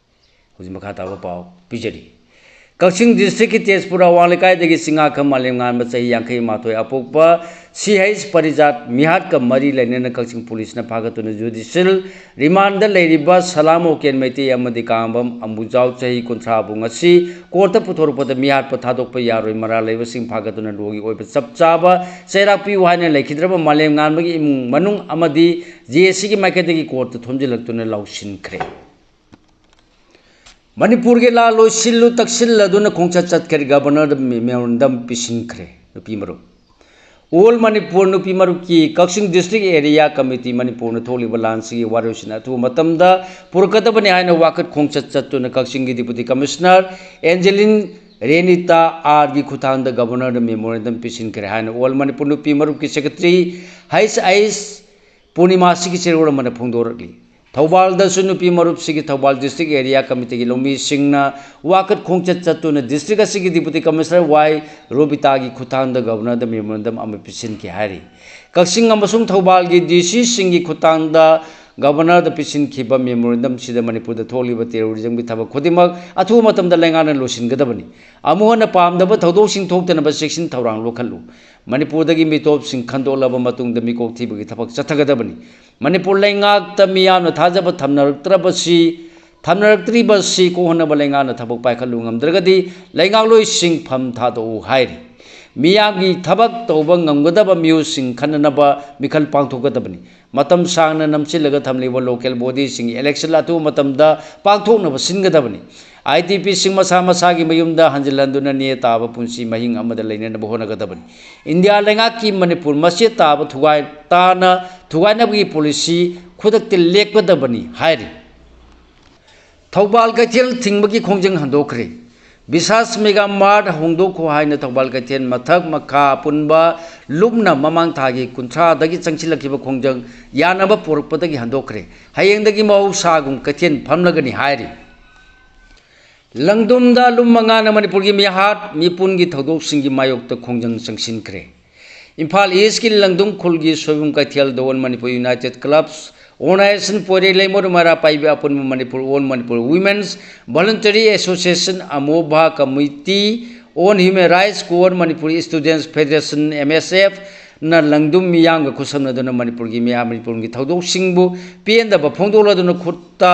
ꯍꯧꯖꯤꯛ ꯃꯈꯥ ꯇꯥꯕ ꯄꯥꯎ ꯄꯤꯖꯔꯤ꯫ ꯀꯛꯆꯤꯡ districtꯀꯤ ꯇꯦꯖꯄꯨꯔ ꯑꯋꯥꯡ ꯂꯩꯀꯥꯏꯗꯒꯤ ꯆꯤꯡꯉꯥꯈꯝ ꯃꯥꯂꯦꯝꯉꯥꯟꯕ ꯆꯍꯤ ꯌꯥꯡꯈꯩ ꯃꯥꯊꯣꯏ ꯑꯄꯣꯛꯄ ꯁꯤ ꯍꯩꯆ ꯄꯔꯤꯖꯥꯠ ꯃꯤꯍꯥꯠꯀ ꯃꯔꯤ ꯂꯩꯅꯅ ꯀꯛꯆꯤꯡ policeꯅ ꯐꯥꯒꯠꯇꯨꯅ judicial rimandꯗ ꯂꯩꯔꯤꯕ ꯁꯂꯥꯝ ꯑꯣꯀꯦꯟ ꯃꯩꯇꯩ ꯑꯃꯗꯤ ꯀꯥꯡꯉꯕꯝ ꯑꯝꯕꯨꯖꯥꯎ ꯆꯍꯤ ꯀꯨꯟꯊ꯭ꯔꯥꯕꯨ ꯉꯁꯤ courtꯇ ꯄꯨꯊꯣꯔꯛꯄꯗ ꯃꯤꯍꯥꯠꯄ ꯊꯥꯗꯣꯛꯄ ꯌꯥꯔꯣꯏ, ꯃꯔꯥꯜ ꯂꯩꯕꯁꯤꯡ ꯐꯥꯒꯠꯇꯨꯅ ꯂꯣꯒꯤ ꯑꯣꯏꯕ ꯆꯞ ꯆꯥꯕ ꯆꯩꯔꯥꯛ ꯄꯤꯌꯨ ꯍꯥꯏꯅ ꯂꯩꯈꯤꯗ꯭ꯔꯕ ꯃꯥꯂꯦꯝꯉꯥꯟꯕꯒꯤ ꯏꯃꯨꯡ ꯃꯅꯨꯡ ꯑꯃꯗꯤ JACꯒꯤ ꯃꯥꯏꯀꯩꯗꯒꯤ courtꯇ ꯊꯣꯝꯖꯤꯜꯂꯛꯇꯨꯅ ꯂꯥꯎꯁꯤꯟꯈ꯭ꯔꯦ꯫ ꯃꯅꯤꯄꯨꯔꯒꯤ ꯂꯥꯜ ꯂꯣꯏꯁꯤꯜꯂꯨ ꯇꯛꯁꯤꯜꯂꯗꯨꯅ ꯈꯣꯡꯆꯠ ꯆꯠꯈ꯭ꯔꯦ, Governorꯗ memorandum ꯄꯤꯁꯤꯟꯈ꯭ꯔꯦ꯫ ꯅꯨꯄꯤ ꯃꯔꯨꯞ꯫ All Manipur ꯅꯨꯄꯤ ꯃꯔꯨꯞꯀꯤ ꯀꯛꯆꯤꯡ District Area Committee ꯃꯅꯤꯄꯨꯔꯅ ꯊꯣꯛꯂꯤꯕ ꯂꯥꯟꯁꯤꯒꯤ ꯋꯥꯔꯣꯏꯁꯤꯟ ꯑꯊꯨꯕ ꯃꯇꯝꯗ ꯄꯨꯔꯛꯀꯗꯕꯅꯤ ꯍꯥꯏꯅ ꯋꯥꯀꯠ ꯈꯣꯡꯆꯠ ꯆꯠꯇꯨꯅ ꯀꯛꯆꯤꯡꯒꯤ Deputy Commissioner Angeline ꯔꯦꯅꯤꯇꯥ ꯑꯥꯔꯒꯤ ꯈꯨꯠꯊꯥꯡꯗ Governorꯗ memorandum ꯄꯤꯁꯤꯟꯈ꯭ꯔꯦ ꯍꯥꯏꯅ All Manipur ꯅꯨꯄꯤ ꯃꯔꯨꯞꯀꯤ Secretary ꯍꯩꯆ ꯑꯩꯆ ꯄꯨꯔꯅꯤꯃꯥꯁꯤꯒꯤ ꯆꯦꯔꯣꯜ ꯑꯃꯅ ꯐꯣꯡꯗꯣꯔꯛꯂꯤ꯫ ꯊꯧꯕꯥꯜꯗꯁꯨ ꯅꯨꯄꯤ ꯃꯔꯨꯞꯁꯤꯒꯤ ꯊꯧꯕꯥꯜ District Area Committeeꯒꯤ ꯂꯧꯃꯤꯁꯤꯡꯅ ꯋꯥꯀꯠ ꯈꯣꯡꯆꯠ ꯆꯠꯇꯨꯅ district ꯑꯁꯤꯒꯤ Deputy Commissioner ꯋꯥꯏ ꯔꯣꯕꯤꯇꯥꯒꯤ ꯈꯨꯠꯊꯥꯡꯗ Governorꯗ memorandum ꯑꯃ ꯄꯤꯁꯤꯟꯈꯤ ꯍꯥꯏꯔꯤ꯫ ꯀꯛꯆꯤꯡ ꯑꯃꯁꯨꯡ ꯊꯧꯕꯥꯜꯒꯤ DCꯁꯤꯡꯒꯤ ꯈꯨꯠꯊꯥꯡꯗ ꯒꯕꯔꯅꯔꯗ ꯄꯤꯁꯤꯟꯈꯤꯕ ꯃꯦꯃꯣꯔꯦꯟꯗꯝꯁꯤꯗ ꯃꯅꯤꯄꯨꯔꯗ ꯊꯣꯛꯂꯤꯕ ꯇꯦꯔꯣꯔꯤꯖꯝꯒꯤ ꯊꯕꯛ ꯈꯨꯗꯤꯡꯃꯛ ꯑꯊꯨꯕ ꯃꯇꯝꯗ ꯂꯩꯉꯥꯛꯅ ꯂꯣꯏꯁꯤꯟꯒꯗꯕꯅꯤ꯫ ꯑꯃꯨꯛ ꯍꯟꯅ ꯄꯥꯝꯗꯕ ꯊꯧꯗꯣꯛꯁꯤꯡ ꯊꯣꯛꯇꯅꯕ ꯆꯦꯛꯁꯤꯟ ꯊꯧꯔꯥꯡ ꯂꯧꯈꯠꯂꯨ꯫ ꯃꯅꯤꯄꯨꯔꯗꯒꯤ ꯃꯤꯇꯣꯞꯁꯤꯡ ꯈꯟꯗꯣꯛꯂꯕ ꯃꯇꯨꯡꯗ ꯃꯤꯀꯣꯛ ꯊꯤꯕꯒꯤ ꯊꯕꯛ ꯆꯠꯊꯒꯗꯕꯅꯤ꯫ ꯃꯅꯤꯄꯨꯔ ꯂꯩꯉꯥꯛꯇ ꯃꯤꯌꯥꯝꯅ ꯊꯥꯖꯕ ꯊꯝꯅꯔꯛꯇ꯭ꯔꯕꯁꯤ, ꯊꯝꯅꯔꯛꯇ꯭ꯔꯤꯕꯁꯤ ꯀꯣꯛꯍꯟꯅꯕ ꯂꯩꯉꯥꯛꯅ ꯊꯕꯛ ꯄꯥꯏꯈꯠꯂꯨ ꯉꯝꯗ꯭ꯔꯒꯗꯤ ꯂꯩꯉꯥꯛꯂꯣꯏꯁꯤꯡ ꯐꯝ ꯊꯥꯗꯣꯛꯎ ꯍꯥꯏꯔꯤ꯫ ꯃꯤꯌꯥꯝꯒꯤ ꯊꯕꯛ ꯇꯧꯕ ꯉꯝꯒꯗꯕ ꯃꯤꯑꯣꯏꯁꯤꯡ ꯈꯟꯅꯅꯕ ꯃꯤꯈꯜ ꯄꯥꯡꯊꯣꯛꯀꯗꯕꯅꯤ꯫ ꯃꯇꯝ ꯁꯥꯡꯅ ꯅꯝꯁꯤꯜꯂꯒ ꯊꯝꯂꯤꯕ ꯂꯣꯀꯦꯜ ꯕꯣꯗꯤꯁꯤꯡꯒꯤ ꯏꯂꯦꯛꯁꯟ ꯑꯊꯨꯕ ꯃꯇꯝꯗ ꯄꯥꯡꯊꯣꯛꯅꯕ ꯁꯤꯟꯒꯗꯕꯅꯤ꯫ ꯑꯥꯏ ꯗꯤ ꯄꯤꯁꯤꯡ ꯃꯁꯥ ꯃꯁꯥꯒꯤ ꯃꯌꯨꯝꯗ ꯍꯟꯖꯤꯜꯍꯟꯗꯨꯅ ꯅꯦ ꯇꯥꯕ ꯄꯨꯟꯁꯤ ꯃꯍꯤꯡ ꯑꯃꯗ ꯂꯩꯅꯅꯕ ꯍꯣꯠꯅꯒꯗꯕꯅꯤ꯫ ꯏꯟꯗꯤꯌꯥ ꯂꯩꯉꯥꯛꯀꯤ ꯃꯅꯤꯄꯨꯔ ꯃꯆꯦꯠ ꯇꯥꯕ ꯊꯨꯒꯥꯏ ꯇꯥꯅ ꯊꯨꯒꯥꯏꯅꯕꯒꯤ ꯄꯣꯂꯤꯁꯤ ꯈꯨꯗꯛꯇ ꯂꯦꯞꯀꯗꯕꯅꯤ ꯍꯥꯏꯔꯤ꯫ ꯊꯧꯕꯥꯜ ꯀꯩꯊꯦꯜ ꯊꯤꯡꯕꯒꯤ ꯈꯣꯡꯖꯪ ꯍꯟꯗꯣꯛꯈ꯭ꯔꯦ꯫ ꯕꯤꯁꯥꯁ ꯃꯦꯒꯥ ꯃꯥꯔꯠ ꯍꯣꯡꯗꯣꯛꯈꯣ ꯍꯥꯏꯅ ꯊꯧꯕꯥꯜ ꯀꯩꯊꯦꯜ ꯃꯊꯛ ꯃꯈꯥ ꯑꯄꯨꯟꯕ ꯂꯨꯞꯅ ꯃꯃꯥꯡ ꯊꯥꯒꯤ ꯀꯨꯟꯊ꯭ꯔꯥꯗꯒꯤ ꯆꯪꯁꯤꯜꯂꯛꯈꯤꯕ ꯈꯣꯡꯖꯪ ꯌꯥꯅꯕ ꯄꯨꯔꯛꯄꯗꯒꯤ ꯍꯟꯗꯣꯛꯈ꯭ꯔꯦ꯫ ꯍꯌꯦꯡꯗꯒꯤ ꯃꯍꯧꯁꯥꯒꯨꯝ ꯀꯩꯊꯦꯜ ꯐꯝꯂꯒꯅꯤ ꯍꯥꯏꯔꯤ꯫ ꯂꯪꯗꯨꯝꯗ ꯂꯨꯝ ꯃꯉꯥꯅ ꯃꯅꯤꯄꯨꯔꯒꯤ ꯃꯤꯍꯥꯠ ꯃꯤꯄꯨꯟꯒꯤ ꯊꯧꯗꯣꯛꯁꯤꯡꯒꯤ ꯃꯥꯌꯣꯛꯇ ꯈꯣꯡꯖꯪ ꯆꯪꯁꯤꯟꯈ꯭ꯔꯦ꯫ ꯏꯝꯐꯥꯜ ꯏꯁꯀꯤ ꯂꯪꯗꯨꯝ ꯈꯨꯜꯒꯤ ꯁꯣꯏꯕꯨꯝ ꯀꯩꯊꯦꯜꯗ all Manipur united clubs, organization Poirei Leimaru Meira Paibi Apunba Manipur all Manipur women's voluntary association, ꯑꯃꯣꯚꯥ ꯀꯃꯤꯇꯤ ꯑꯣꯟ ꯍ꯭ꯌꯨꯃꯦꯟ ꯔꯥꯏꯠꯁ ꯀꯣ ꯑꯣꯟ Manipur students federation, M S ꯑꯦꯐꯅ ꯂꯪꯗꯨꯝ ꯃꯤꯌꯥꯝꯒ ꯈꯨꯠꯁꯝꯅꯗꯨꯅ ꯃꯅꯤꯄꯨꯔꯒꯤ ꯃꯤꯌꯥꯝ ꯃꯅꯤꯄꯨꯔꯒꯤ ꯊꯧꯗꯣꯛꯁꯤꯡꯕꯨ ꯄꯦꯟꯗꯕ ꯐꯣꯡꯗꯣꯛꯂꯗꯨꯅ ꯈꯨꯠꯇ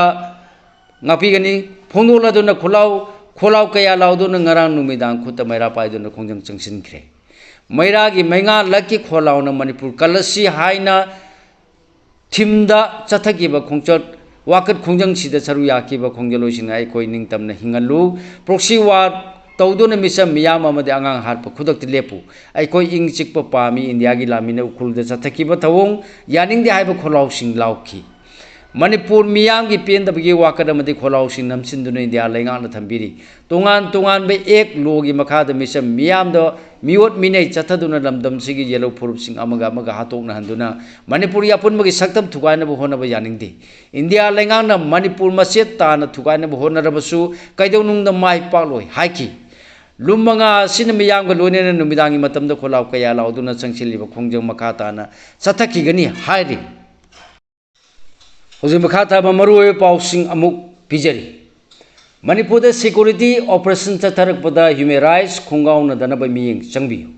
ꯉꯥꯛꯄꯤꯒꯅꯤ ꯐꯣꯡꯗꯣꯛꯂꯗꯨꯅ ꯈꯨꯂꯥꯎ ꯈꯣꯜꯂꯥꯎ ꯀꯌꯥ ꯂꯥꯎꯗꯨꯅ ꯉꯔꯥꯡ ꯅꯨꯃꯤꯗꯥꯡ ꯈꯨꯠꯇ ꯃꯩꯔꯥ ꯄꯥꯏꯗꯨꯅ ꯈꯣꯡꯖꯪ ꯆꯪꯁꯤꯟꯈ꯭ꯔꯦ꯫ ꯃꯩꯔꯥꯒꯤ ꯃꯩꯉꯥ ꯂꯛꯀꯤ ꯈꯣꯜꯂꯥꯎꯅ ꯃꯅꯤꯄꯨꯔ ꯀꯜꯂꯁꯤ ꯍꯥꯏꯅ ꯊꯤꯝꯗ ꯆꯠꯊꯈꯤꯕ ꯈꯣꯡꯆꯠ ꯋꯥꯀꯠ ꯈꯣꯡꯖꯪꯁꯤꯗ ꯁꯔꯨꯛ ꯌꯥꯈꯤꯕ ꯈꯣꯡꯖꯪꯂꯣꯏꯁꯤꯡ ꯑꯩꯈꯣꯏ ꯅꯤꯡꯇꯝꯅ ꯍꯤꯡꯍꯜꯂꯨ꯫ ꯄ꯭ꯔꯣꯛꯁꯤ ꯋꯥꯔ ꯇꯧꯗꯨꯅ ꯃꯤꯆꯝ ꯃꯤꯌꯥꯝ ꯑꯃꯗꯤ ꯑꯉꯥꯡ ꯍꯥꯠꯄ ꯈꯨꯗꯛꯇ ꯂꯦꯞꯄꯨ꯫ ꯑꯩꯈꯣꯏ ꯏꯪ ꯆꯤꯛꯄ ꯄꯥꯝꯃꯤ꯫ ꯏꯟꯗꯤꯌꯥꯒꯤ ꯂꯥꯟꯃꯤꯅ ꯎꯈ꯭ꯔꯨꯜꯗ ꯆꯠꯊꯈꯤꯕ ꯊꯧꯑꯣꯡ ꯌꯥꯅꯤꯡꯗꯦ ꯍꯥꯏꯕ ꯈꯣꯜꯂꯥꯎꯁꯤꯡ ꯂꯥꯎꯈꯤ꯫ ꯃꯅꯤꯄꯨꯔ ꯃꯤꯌꯥꯝꯒꯤ ꯄꯦꯟꯗꯕꯒꯤ ꯋꯥꯀꯠ ꯑꯃꯗꯤ ꯈꯣꯜꯂꯥꯎꯁꯤꯡ ꯅꯝꯁꯤꯟꯗꯨꯅ ꯏꯟꯗꯤꯌꯥ ꯂꯩꯉꯥꯛꯅ ꯊꯝꯕꯤꯔꯤ꯫ ꯇꯣꯉꯥꯟ ꯇꯣꯉꯥꯟꯕ ꯑꯦꯛ ꯂꯣꯒꯤ ꯃꯈꯥꯗ ꯃꯤꯆꯝ ꯃꯤꯌꯥꯝꯗ ꯃꯤꯑꯣꯠ ꯃꯤꯅꯩ ꯆꯠꯊꯗꯨꯅ ꯂꯝꯗꯝꯁꯤꯒꯤ ꯌꯦꯜꯍꯧ ꯐꯨꯔꯨꯞꯁꯤꯡ ꯑꯃꯒ ꯑꯃꯒ ꯍꯥꯠꯇꯣꯛꯅꯍꯟꯗꯨꯅ ꯃꯅꯤꯄꯨꯔꯒꯤ ꯑꯄꯨꯟꯕꯒꯤ ꯁꯛꯇꯝ ꯊꯨꯒꯥꯏꯅꯕ ꯍꯣꯠꯅꯕ ꯌꯥꯅꯤꯡꯗꯦ꯫ ꯏꯟꯗꯤꯌꯥ ꯂꯩꯉꯥꯛꯅ ꯃꯅꯤꯄꯨꯔ ꯃꯆꯦꯠ ꯇꯥꯅ ꯊꯨꯒꯥꯏꯅꯕ ꯍꯣꯠꯅꯔꯕꯁꯨ ꯀꯩꯗꯧꯅꯨꯡꯗ ꯃꯥꯏ ꯄꯥꯛꯂꯣꯏ ꯍꯥꯏꯈꯤ꯫ ꯂꯨꯝ ꯃꯉꯥ ꯑꯁꯤꯅ ꯃꯤꯌꯥꯝꯒ ꯂꯣꯏꯅꯅ ꯅꯨꯃꯤꯗꯥꯡꯒꯤ ꯃꯇꯝꯗ ꯈꯣꯜꯂꯥꯎ ꯀꯌꯥ ꯂꯥꯎꯗꯨꯅ ꯆꯪꯁꯤꯜꯂꯤꯕ ꯈꯣꯡꯖꯪ ꯃꯈꯥ ꯇꯥꯅ ꯆꯠꯊꯈꯤꯒꯅꯤ ꯍꯥꯏꯔꯤ꯫ ꯍꯧꯖꯤꯛ ꯃꯈꯥ ꯇꯥꯕ ꯃꯔꯨꯑꯣꯏꯕ ꯄꯥꯎꯁꯤꯡ ꯑꯃꯨꯛ ꯄꯤꯖꯔꯤ꯫ ꯃꯅꯤꯄꯨꯔꯗ security operation ꯆꯠꯊꯔꯛꯄꯗ human rights ꯈꯣꯡꯒꯥꯎꯅꯗꯅꯕ ꯃꯤꯠꯌꯦꯡ ꯆꯪꯕꯤꯌꯨ꯫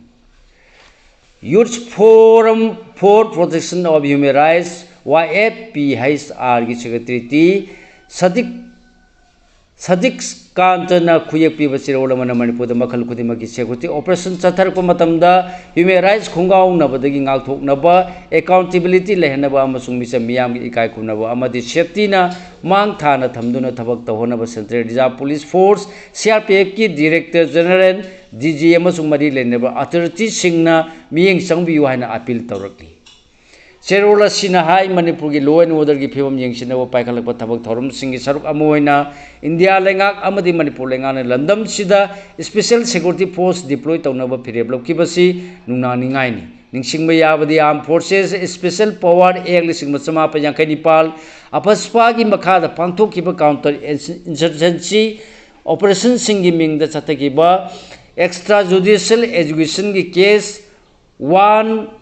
Youth Forum for Protection of Human Rights, Y F P H R ꯒꯤ secretary ꯁꯗꯤꯛ ꯁꯗꯤꯛ ꯀꯥꯟꯇꯅ ꯈꯨꯌꯦꯛ ꯄꯤꯕ ꯆꯦꯔꯣꯜ ꯑꯃꯅ ꯃꯅꯤꯄꯨꯔꯗ ꯃꯈꯜ ꯈꯨꯗꯤꯡꯃꯛꯀꯤ security operation ꯆꯠꯊꯔꯛꯄ ꯃꯇꯝꯗ human rights ꯈꯣꯡꯒꯥꯎꯅꯕꯗꯒꯤ ꯉꯥꯛꯊꯣꯛꯅꯕ, accountability ꯂꯩꯍꯟꯅꯕ ꯑꯃꯁꯨꯡ ꯃꯤꯆꯝ ꯃꯤꯌꯥꯝꯒꯤ ꯏꯀꯥꯏ ꯈꯨꯝꯅꯕ ꯑꯃꯗꯤ safety ꯅ ꯃꯥꯡ ꯊꯥꯅ ꯊꯝꯗꯨꯅ ꯊꯕꯛ ꯇꯧꯍꯟꯅꯕ Central Reserve Police Force, C R P F ꯀꯤ Director General, D G ꯑꯃꯁꯨꯡ ꯃꯔꯤ ꯂꯩꯅꯕ authority ꯁꯤꯡꯅ ꯃꯤꯠꯌꯦꯡ ꯆꯪꯕꯤꯌꯨ ꯍꯥꯏꯅ appeal ꯇꯧꯔꯛꯂꯤ꯫ ꯆꯦꯔꯣꯜ ꯑꯁꯤꯅ ꯍꯥꯏ, ꯃꯅꯤꯄꯨꯔꯒꯤ law and order ꯒꯤ ꯐꯤꯕꯝ ꯌꯦꯡꯁꯤꯟꯅꯕ ꯄꯥꯏꯈꯠꯂꯛꯄ ꯊꯕꯛ ꯊꯧꯔꯝꯁꯤꯡꯒꯤ ꯁꯔꯨꯛ ꯑꯃ ꯑꯣꯏꯅ ꯏꯟꯗꯤꯌꯥ ꯂꯩꯉꯥꯛ ꯑꯃꯗꯤ ꯃꯅꯤꯄꯨꯔ ꯂꯩꯉꯥꯛꯅ ꯂꯝꯗꯝꯁꯤꯗ special security force deploy ꯇꯧꯅꯕ ꯐꯤꯔꯦꯞ ꯂꯧꯈꯤꯕꯁꯤ ꯅꯨꯡꯅꯥꯡꯅꯤꯡꯉꯥꯏꯅꯤ꯫ ꯅꯤꯡꯁꯤꯡꯕ ꯌꯥꯕꯗꯤ, Armed Forces Special Power Act ꯂꯤꯁꯤꯡ ꯑꯃ ꯆꯃꯥꯄꯟ ꯌꯥꯡꯈꯩ ꯅꯤꯄꯥꯜ, AFSPA ꯒꯤ ꯃꯈꯥꯗ ꯄꯥꯡꯊꯣꯛꯈꯤꯕ counter insurgency operation ꯁꯤꯡꯒꯤ ꯃꯤꯡꯗ ꯆꯠꯊꯈꯤꯕ extra judicial execution ꯒꯤ case one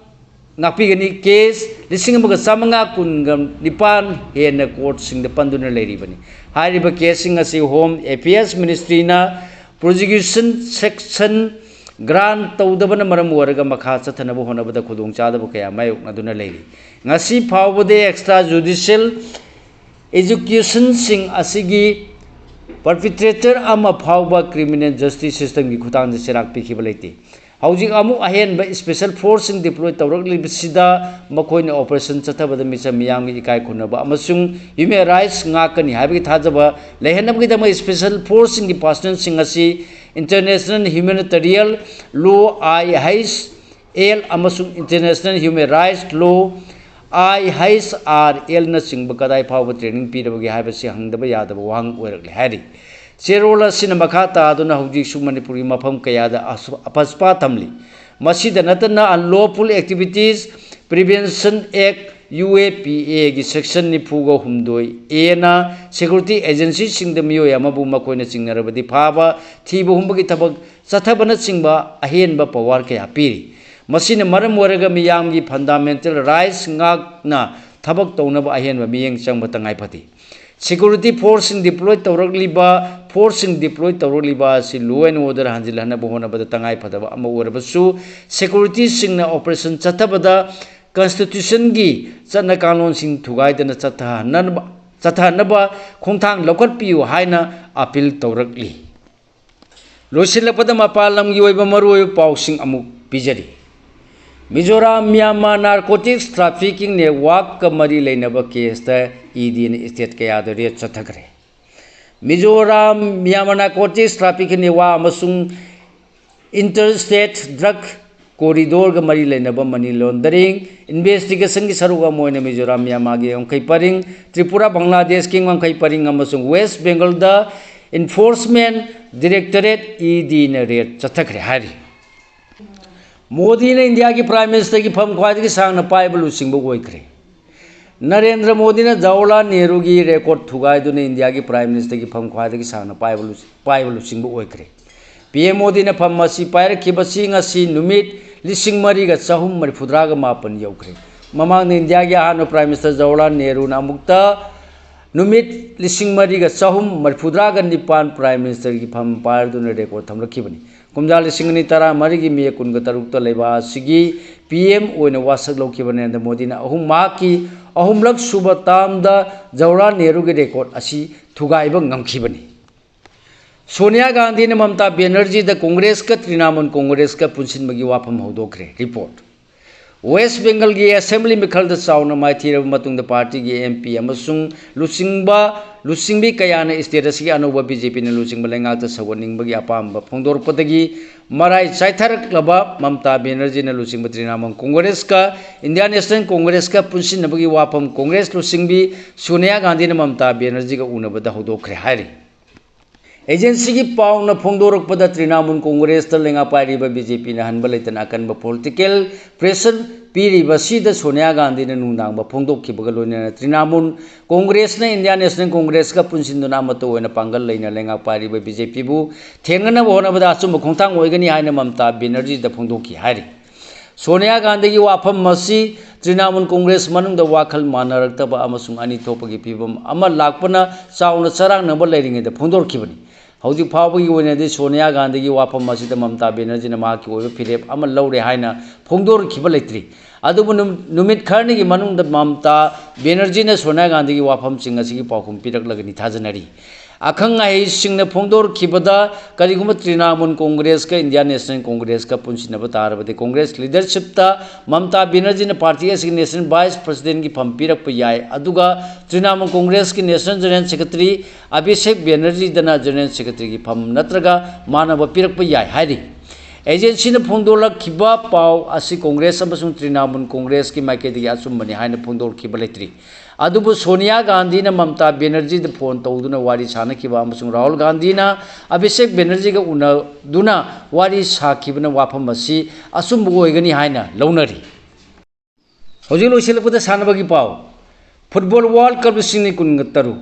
ꯉꯥꯛꯄꯤꯒꯅꯤ꯫ Case ꯂꯤꯁꯤꯡ ꯑꯃꯒ ꯆꯥꯃꯉꯥ ꯀꯨꯟꯒ ꯅꯤꯄꯥꯟ ꯍꯦꯟꯅ court ꯁꯤꯡꯗ ꯄꯟꯗꯨꯅ ꯂꯩꯔꯤꯕꯅꯤ꯫ ꯍꯥꯏꯔꯤꯕ case ꯁꯤꯡ ꯑꯁꯤ Home Affairs Ministry ꯅ prosecution sanction grant ꯇꯧꯗꯕꯅ ꯃꯔꯝ ꯑꯣꯏꯔꯒ ꯃꯈꯥ ꯆꯠꯊꯅꯕ ꯍꯣꯠꯅꯕꯗ ꯈꯨꯗꯣꯡꯆꯥꯗꯕ ꯀꯌꯥ ꯃꯥꯌꯣꯛꯅꯗꯨꯅ ꯂꯩꯔꯤ꯫ ꯉꯁꯤ ꯐꯥꯎꯕꯗ extra judicial execution ꯁꯤꯡ ꯑꯁꯤꯒꯤ perpetrator ꯑꯃ ꯐꯥꯎꯕ criminal justice system ꯒꯤ ꯈꯨꯠꯊꯥꯡꯗ ꯆꯩꯔꯥꯛ ꯄꯤꯈꯤꯕ ꯂꯩꯇꯦ꯫ ꯍꯧꯖꯤꯛ ꯑꯃꯨꯛ ꯑꯍꯦꯟꯕ special force ꯁꯤꯡ deploy ꯇꯧꯔꯛꯂꯤꯕꯁꯤꯗ ꯃꯈꯣꯏꯅ operation ꯆꯠꯊꯕꯗ ꯃꯤꯆꯝ ꯃꯤꯌꯥꯝꯒꯤ ꯏꯀꯥꯏ ꯈꯨꯝꯅꯕ ꯑꯃꯁꯨꯡ human rights ꯉꯥꯛꯀꯅꯤ ꯍꯥꯏꯕꯒꯤ ꯊꯥꯖꯕ ꯂꯩꯍꯟꯅꯕꯒꯤꯗꯃꯛ special force ꯁꯤꯡꯒꯤ personnel ꯁꯤꯡ ꯑꯁꯤ international humanitarian law, I H L, ꯑꯃꯁꯨꯡ international human rights law, I H R L ꯅꯆꯤꯡꯕ ꯀꯗꯥꯏ ꯐꯥꯎꯕ training ꯄꯤꯔꯕꯒꯦ ꯍꯥꯏꯕꯁꯤ ꯍꯪꯗꯕ ꯌꯥꯗꯕ ꯋꯥꯍꯪ ꯑꯣꯏꯔꯛꯂꯦ ꯍꯥꯏꯔꯤ꯫ ꯆꯦꯔꯣꯜ ꯑꯁꯤꯅ ꯃꯈꯥ ꯇꯥꯗꯨꯅ ꯍꯧꯖꯤꯛꯁꯨ ꯃꯅꯤꯄꯨꯔꯒꯤ ꯃꯐꯝ ꯀꯌꯥꯗ ꯑꯁ-, AFSPA ꯊꯝꯂꯤ꯫ ꯃꯁꯤꯗ ꯅꯠꯇꯅ Unlawful Activities Prevention Act, U A P A ꯒꯤ section ꯅꯤꯐꯨꯒ ꯍꯨꯝꯗꯣꯏ A ꯅ security agency ꯁꯤꯡꯗ ꯃꯤꯑꯣꯏ ꯑꯃꯕꯨ ꯃꯈꯣꯏꯅ ꯆꯤꯡꯅꯔꯕꯗꯤ ꯐꯥꯕ, ꯊꯤꯕ ꯍꯨꯝꯕꯒꯤ ꯊꯕꯛ ꯆꯠꯊꯕꯅꯆꯤꯡꯕ ꯑꯍꯦꯟꯕ power ꯀꯌꯥ ꯄꯤꯔꯤ꯫ ꯃꯁꯤꯅ ꯃꯔꯝ ꯑꯣꯏꯔꯒ ꯃꯤꯌꯥꯝꯒꯤ fundamental rights ꯉꯥꯛꯅ ꯊꯕꯛ ꯇꯧꯅꯕ ꯑꯍꯦꯟꯕ ꯃꯤꯠꯌꯦꯡ ꯆꯪꯕ ꯇꯉꯥꯏ ꯐꯗꯦ꯫ Security forceꯁꯤꯡ deploy ꯇꯧꯔꯛꯂꯤꯕ, forceꯁꯤꯡ deploy ꯇꯧꯔꯛꯂꯤꯕ ꯑꯁꯤ law and order ꯍꯟꯖꯤꯜꯍꯟꯅꯕ ꯍꯣꯠꯅꯕꯗ ꯇꯉꯥꯏ ꯐꯗꯕ ꯑꯃ ꯑꯣꯏꯔꯕꯁꯨ, securityꯁꯤꯡꯅ operation ꯆꯠꯊꯕꯗ constitutionꯒꯤ ꯆꯠꯅ ꯀꯥꯡꯂꯣꯟꯁꯤꯡ ꯊꯨꯒꯥꯏꯗꯅ ꯆꯠꯊꯍꯟꯅꯕ, ꯆꯠꯊꯍꯟꯅꯕ ꯈꯣꯡꯊꯥꯡ ꯂꯧꯈꯠꯄꯤꯌꯨ ꯍꯥꯏꯅ appeal ꯇꯧꯔꯛꯂꯤ꯫ ꯂꯣꯏꯁꯤꯜꯂꯛꯄꯗ ꯃꯄꯥꯟ ꯂꯝꯒꯤ ꯑꯣꯏꯕ ꯃꯔꯨꯑꯣꯏꯕ ꯄꯥꯎꯁꯤꯡ ꯑꯃꯨꯛ ꯄꯤꯖꯔꯤ꯫ ꯃꯤꯖꯣꯔꯥꯝ ꯃ꯭ꯌꯥꯟꯃꯥꯔ narcotics trafficking networkꯀ ꯃꯔꯤ ꯂꯩꯅꯕ caseꯇ EDꯅ state ꯀꯌꯥꯗ raid ꯆꯠꯊꯈ꯭ꯔꯦ꯫ Mizoram Myanmar narcotics trafficking network ꯑꯃꯁꯨꯡ interstate drug corridorꯒ ꯃꯔꯤ ꯂꯩꯅꯕ money laundering investigationꯒꯤ ꯁꯔꯨꯛ ꯑꯃ ꯑꯣꯏꯅ ꯃꯤꯖꯣꯔꯥꯝ ꯃ꯭ꯌꯥꯟꯃꯥꯔꯒꯤ ꯋꯥꯡꯈꯩ ꯄꯔꯤꯡ, ꯇ꯭ꯔꯤꯄꯨꯔꯥ ꯕꯪꯒ꯭ꯂꯥꯗꯦꯁꯀꯤ ꯋꯥꯡꯈꯩ ꯄꯔꯤꯡ ꯑꯃꯁꯨꯡ West Bengalꯗ Enforcement Directorate EDꯅ raid ꯆꯠꯊꯈ꯭ꯔꯦ ꯍꯥꯏꯔꯤ꯫ ꯃꯣꯗꯤꯅ ꯏꯟꯗꯤꯌꯥꯒꯤ Prime Ministerꯒꯤ ꯐꯝ ꯈ꯭ꯋꯥꯏꯗꯒꯤ ꯁꯥꯡꯅ ꯄꯥꯏꯕ ꯂꯨꯆꯤꯡꯕ ꯑꯣꯏꯈ꯭ꯔꯦ꯫ ꯅꯔꯦꯟꯗ꯭ꯔ ꯃꯣꯗꯤꯅ ꯖꯋꯥꯍꯔꯂꯥꯜ ꯅꯦꯍꯔꯨꯒꯤ record ꯊꯨꯒꯥꯏꯗꯨꯅ ꯏꯟꯗꯤꯌꯥꯒꯤ Prime Ministerꯒꯤ ꯐꯝ ꯈ꯭ꯋꯥꯏꯗꯒꯤ ꯁꯥꯡꯅ ꯄꯥꯏꯕ ꯂꯨ-, ꯄꯥꯏꯕ ꯂꯨꯆꯤꯡꯕ ꯑꯣꯏꯈ꯭ꯔꯦ꯫ PM ꯃꯣꯗꯤꯅ ꯐꯝ ꯑꯁꯤ ꯄꯥꯏꯔꯛꯈꯤꯕꯁꯤ ꯉꯁꯤ ꯅꯨꯃꯤꯠ ꯂꯤꯁꯤꯡ ꯃꯔꯤꯒ ꯆꯍꯨꯝ ꯃꯔꯤꯐꯨꯇꯔꯥꯒ ꯃꯥꯄꯟ ꯌꯧꯈ꯭ꯔꯦ꯫ ꯃꯃꯥꯡꯗ ꯏꯟꯗꯤꯌꯥꯒꯤ ꯑꯍꯥꯟꯕ Prime Minister ꯖꯋꯥꯍꯔꯂꯥꯜ ꯅꯦꯍꯔꯨꯅ ꯑꯃꯨꯛꯇ ꯅꯨꯃꯤꯠ ꯂꯤꯁꯤꯡ ꯃꯔꯤꯒ ꯆꯍꯨꯝ ꯃꯔꯤꯐꯨꯇꯔꯥꯒ ꯅꯤꯄꯥꯟ Prime Ministerꯒꯤ ꯐꯝ ꯄꯥꯏꯔꯗꯨꯅ record ꯊꯝꯂꯛꯈꯤꯕꯅꯤ꯫ ꯀꯨꯝꯖꯥ ꯂꯤꯁꯤꯡ ꯑꯅꯤ ꯇꯔꯥꯃꯔꯤꯒꯤ May ꯀꯨꯟꯒ ꯇꯔꯨꯛꯇ ꯂꯩꯕꯥꯛ ꯑꯁꯤꯒꯤ PM ꯑꯣꯏꯅ ꯋꯥꯁꯛ ꯂꯧꯈꯤꯕ ꯅꯔꯦꯟꯗ꯭ꯔ ꯃꯣꯗꯤꯅ ꯑꯍꯨꯝ, ꯃꯍꯥꯛꯀꯤ ꯑꯍꯨꯝꯂꯛ ꯁꯨꯕ termꯗ ꯖꯋꯥꯍꯔꯂꯥꯜ ꯅꯦꯍꯔꯨꯒꯤ record ꯑꯁꯤ ꯊꯨꯒꯥꯏꯕ ꯉꯝꯈꯤꯕꯅꯤ꯫ ꯁꯣꯅꯤꯌꯥ ꯒꯥꯟꯙꯤꯅ ꯃꯃꯇꯥ ꯕꯦꯅꯔꯖꯤꯗ ꯀꯣꯡꯒ꯭ꯔꯦꯁꯀ ꯇ꯭ꯔꯤꯅꯥꯃꯨꯜ ꯀꯣꯡꯒ꯭ꯔꯦꯁꯀ ꯄꯨꯟꯁꯤꯟꯕꯒꯤ ꯋꯥꯐꯝ ꯍꯧꯗꯣꯛꯈ꯭ꯔꯦ꯫ Report꯫ West Bengalꯒꯤ Assembly ꯃꯤꯈꯜꯗ ꯆꯥꯎꯅ ꯃꯥꯏꯊꯤꯔꯕ ꯃꯇꯨꯡꯗ partyꯒꯤ MP ꯑꯃꯁꯨꯡ ꯂꯨꯆꯤꯡꯕ, ꯂꯨꯆꯤꯡꯕꯤ ꯀꯌꯥꯅ state ꯑꯁꯤꯒꯤ ꯑꯅꯧꯕ BJPꯅ ꯂꯨꯆꯤꯡꯕ ꯂꯩꯉꯥꯛꯇ ꯁꯧꯒꯠꯅꯤꯡꯕꯒꯤ ꯑꯄꯥꯝꯕ ꯐꯣꯡꯗꯣꯔꯛꯄꯗꯒꯤ ꯃꯔꯥꯏ ꯆꯥꯏꯊꯔꯛꯂꯕ ꯃꯃꯇꯥ ꯕꯦꯅꯔꯖꯤꯅ ꯂꯨꯆꯤꯡꯕ ꯇ꯭ꯔꯤꯅꯥꯃꯨꯜ ꯀꯣꯡꯒ꯭ꯔꯦꯁꯀ Indian National Congressꯀ ꯄꯨꯟꯁꯤꯟꯅꯕꯒꯤ ꯋꯥꯐꯝ ꯀꯣꯡꯒ꯭ꯔꯦꯁ ꯂꯨꯆꯤꯡꯕꯤ ꯁꯣꯅꯤꯌꯥ ꯒꯥꯟꯙꯤꯅ ꯃꯃꯇꯥ ꯕꯦꯅꯔꯖꯤꯒ ꯎꯅꯕꯗ ꯍꯧꯗꯣꯛꯈ꯭ꯔꯦ ꯍꯥꯏꯔꯤ꯫ Agencyꯒꯤ ꯄꯥꯎꯅ ꯐꯣꯡꯗꯣꯔꯛꯄꯗ ꯇ꯭ꯔꯤꯅꯥꯃꯨꯜ ꯀꯣꯡꯒ꯭ꯔꯦꯁꯇ ꯂꯩꯉꯥꯛ ꯄꯥꯏꯔꯤꯕ BJPꯅ ꯍꯟꯕ ꯂꯩꯇꯅ ꯑꯀꯟꯕ political pressure ꯄꯤꯔꯤꯕꯁꯤꯗ ꯁꯣꯅꯤꯌꯥ ꯒꯥꯟꯙꯤꯅ ꯅꯨꯡꯗꯥꯡꯕ ꯐꯣꯡꯗꯣꯛꯈꯤꯕꯒ ꯂꯣꯏꯅꯅ ꯇ꯭ꯔꯤꯅꯥꯃꯨꯜ ꯀꯣꯡꯒ꯭ꯔꯦꯁꯅ Indian National Congressꯀ ꯄꯨꯟꯁꯤꯟꯗꯨꯅ ꯑꯃꯠꯇ ꯑꯣꯏꯅ ꯄꯥꯡꯒꯜ ꯂꯩꯅ ꯂꯩꯉꯥꯛ ꯄꯥꯏꯔꯤꯕ BJPꯕꯨ ꯊꯦꯡꯅꯅꯕ ꯍꯣꯠꯅꯕꯗ ꯑꯆꯨꯝꯕ ꯈꯣꯡꯊꯥꯡ ꯑꯣꯏꯒꯅꯤ ꯍꯥꯏꯅ ꯃꯃꯇꯥ ꯕꯦꯅꯔꯖꯤꯗ ꯐꯣꯡꯗꯣꯛꯈꯤ ꯍꯥꯏꯔꯤ꯫ ꯁꯣꯅꯤꯌꯥ ꯒꯥꯟꯙꯤꯒꯤ ꯋꯥꯐꯝ ꯑꯁꯤ ꯇ꯭ꯔꯤꯅꯥꯃꯨꯜ ꯀꯣꯡꯒ꯭ꯔꯦꯁ ꯃꯅꯨꯡꯗ ꯋꯥꯈꯜ ꯃꯥꯟꯅꯔꯛꯇꯕ ꯑꯃꯁꯨꯡ ꯑꯅꯤ ꯊꯣꯛꯄꯒꯤ ꯐꯤꯕꯝ ꯑꯃ ꯂꯥꯛꯄꯅ ꯆꯥꯎꯅ ꯆꯔꯥꯡꯅꯕ ꯂꯩꯔꯤꯉꯩꯗ ꯐꯣꯡꯗꯣꯔꯛꯈꯤꯕꯅꯤ꯫ ꯍꯧꯖꯤꯛ ꯐꯥꯎꯕꯒꯤ ꯑꯣꯏꯅꯗꯤ ꯁꯣꯅꯤꯌꯥ ꯒꯥꯟꯙꯤꯒꯤ ꯋꯥꯐꯝ ꯑꯁꯤꯗ ꯃꯃꯇꯥ ꯕꯦꯅꯔꯖꯤꯅ ꯃꯍꯥꯛꯀꯤ ꯑꯣꯏꯕ ꯐꯤꯔꯦꯞ ꯑꯃ ꯂꯧꯔꯦ ꯍꯥꯏꯅ ꯐꯣꯡꯗꯣꯔꯛꯈꯤꯕ ꯂꯩꯇ꯭ꯔꯤ꯫ ꯑꯗꯨꯕꯨ ꯅꯨ-, ꯅꯨꯃꯤꯠ ꯈꯔꯅꯤꯒꯤ ꯃꯅꯨꯡꯗ ꯃꯃꯇꯥ ꯕꯦꯅꯔꯖꯤꯅ ꯁꯣꯅꯤꯌꯥ ꯒꯥꯟꯙꯤꯒꯤ ꯋꯥꯐꯝꯁꯤꯡ ꯑꯁꯤꯒꯤ ꯄꯥꯎꯈꯨꯝ ꯄꯤꯔꯛꯂꯒꯅꯤ ꯊꯥꯖꯅꯔꯤ꯫ ꯑꯈꯪ ꯑꯍꯩꯁꯤꯡꯅ ꯐꯣꯡꯗꯣꯔꯛꯈꯤꯕꯗ, ꯀꯔꯤꯒꯨꯝꯕ ꯇ꯭ꯔꯤꯅꯥꯃꯨꯜ ꯀꯣꯡꯒ꯭ꯔꯦꯁꯀ ꯏꯟꯗꯤꯌꯥꯟ ꯅꯦꯁꯅꯦꯜ ꯀꯣꯡꯒ꯭ꯔꯦꯁꯀ ꯄꯨꯟꯁꯤꯟꯅꯕ ꯇꯥꯔꯕꯗꯤ, ꯀꯣꯡꯒ꯭ꯔꯦꯁ ꯂꯤꯗꯔꯁꯤꯞꯇ ꯃꯃꯇꯥ ꯕꯦꯅꯔꯖꯤꯅ ꯄꯥꯔꯇꯤ ꯑꯁꯤꯒꯤ ꯅꯦꯁꯅꯦꯜ ꯚꯥꯏꯁ ꯄ꯭ꯔꯁꯤꯗꯦꯟꯒꯤ ꯐꯝ ꯄꯤꯔꯛꯄ ꯌꯥꯏ, ꯑꯗꯨꯒ ꯇ꯭ꯔꯤꯅꯥꯃꯨꯜ ꯀꯣꯡꯒ꯭ꯔꯦꯁꯀꯤ ꯅꯦꯁꯅꯦꯜ ꯖꯦꯅꯔꯦꯜ ꯁꯦꯀ꯭ꯔꯦꯇꯔꯤ ꯑꯚꯤꯁꯦꯛ ꯕꯦꯅꯔꯖꯤꯗꯅ ꯖꯦꯅꯔꯦꯜ ꯁꯦꯀ꯭ꯔꯦꯇꯔꯤꯒꯤ ꯐꯝ ꯅꯠꯇ꯭ꯔꯒ ꯃꯥꯟꯅꯕ ꯄꯤꯔꯛꯄ ꯌꯥꯏ ꯍꯥꯏꯔꯤ꯫ ꯑꯦꯖꯦꯟꯁꯤꯅ ꯐꯣꯡꯗꯣꯛꯂꯛꯈꯤꯕ ꯄꯥꯎ ꯑꯁꯤ ꯀꯣꯡꯒ꯭ꯔꯦꯁ ꯑꯃꯁꯨꯡ ꯇ꯭ꯔꯤꯅꯥꯃꯨꯜ ꯀꯣꯡꯒ꯭ꯔꯦꯁꯀꯤ ꯃꯥꯏꯀꯩꯗꯒꯤ ꯑꯆꯨꯝꯕꯅꯤ ꯍꯥꯏꯅ ꯐꯣꯡꯗꯣꯛꯈꯤꯕ ꯂꯩꯇ꯭ꯔꯤ꯫ ꯑꯗꯨꯕꯨ ꯁꯣꯅꯤꯌꯥ ꯒꯥꯟꯙꯤꯅ ꯃꯃꯇꯥ ꯕꯦꯅꯔꯖꯤꯗ ꯐꯣꯟ ꯇꯧꯗꯨꯅ ꯋꯥꯔꯤ ꯁꯥꯅꯈꯤꯕ ꯑꯃꯁꯨꯡ ꯔꯥꯍꯨꯜ ꯒꯥꯟꯙꯤꯅ ꯑꯚꯤꯁꯦꯛ ꯕꯦꯅꯔꯖꯤꯒ ꯎꯅꯗꯨꯅ ꯋꯥꯔꯤ ꯁꯥꯈꯤꯕꯅ ꯋꯥꯐꯝ ꯑꯁꯤ ꯑꯆꯨꯝꯕ ꯑꯣꯏꯒꯅꯤ ꯍꯥꯏꯅ ꯂꯧꯅꯔꯤ꯫ ꯍꯧꯖꯤꯛ ꯂꯣꯏꯁꯤꯜꯂꯛꯄꯗ ꯁꯥꯟꯅꯕꯒꯤ ꯄꯥꯎ꯫ ꯐꯨꯠꯕꯣꯜ ꯋꯥꯔꯜ ꯀꯞ ꯂꯤꯁꯤꯡ ꯑꯅꯤ ꯀꯨꯟꯒ ꯇꯔꯨꯛ꯫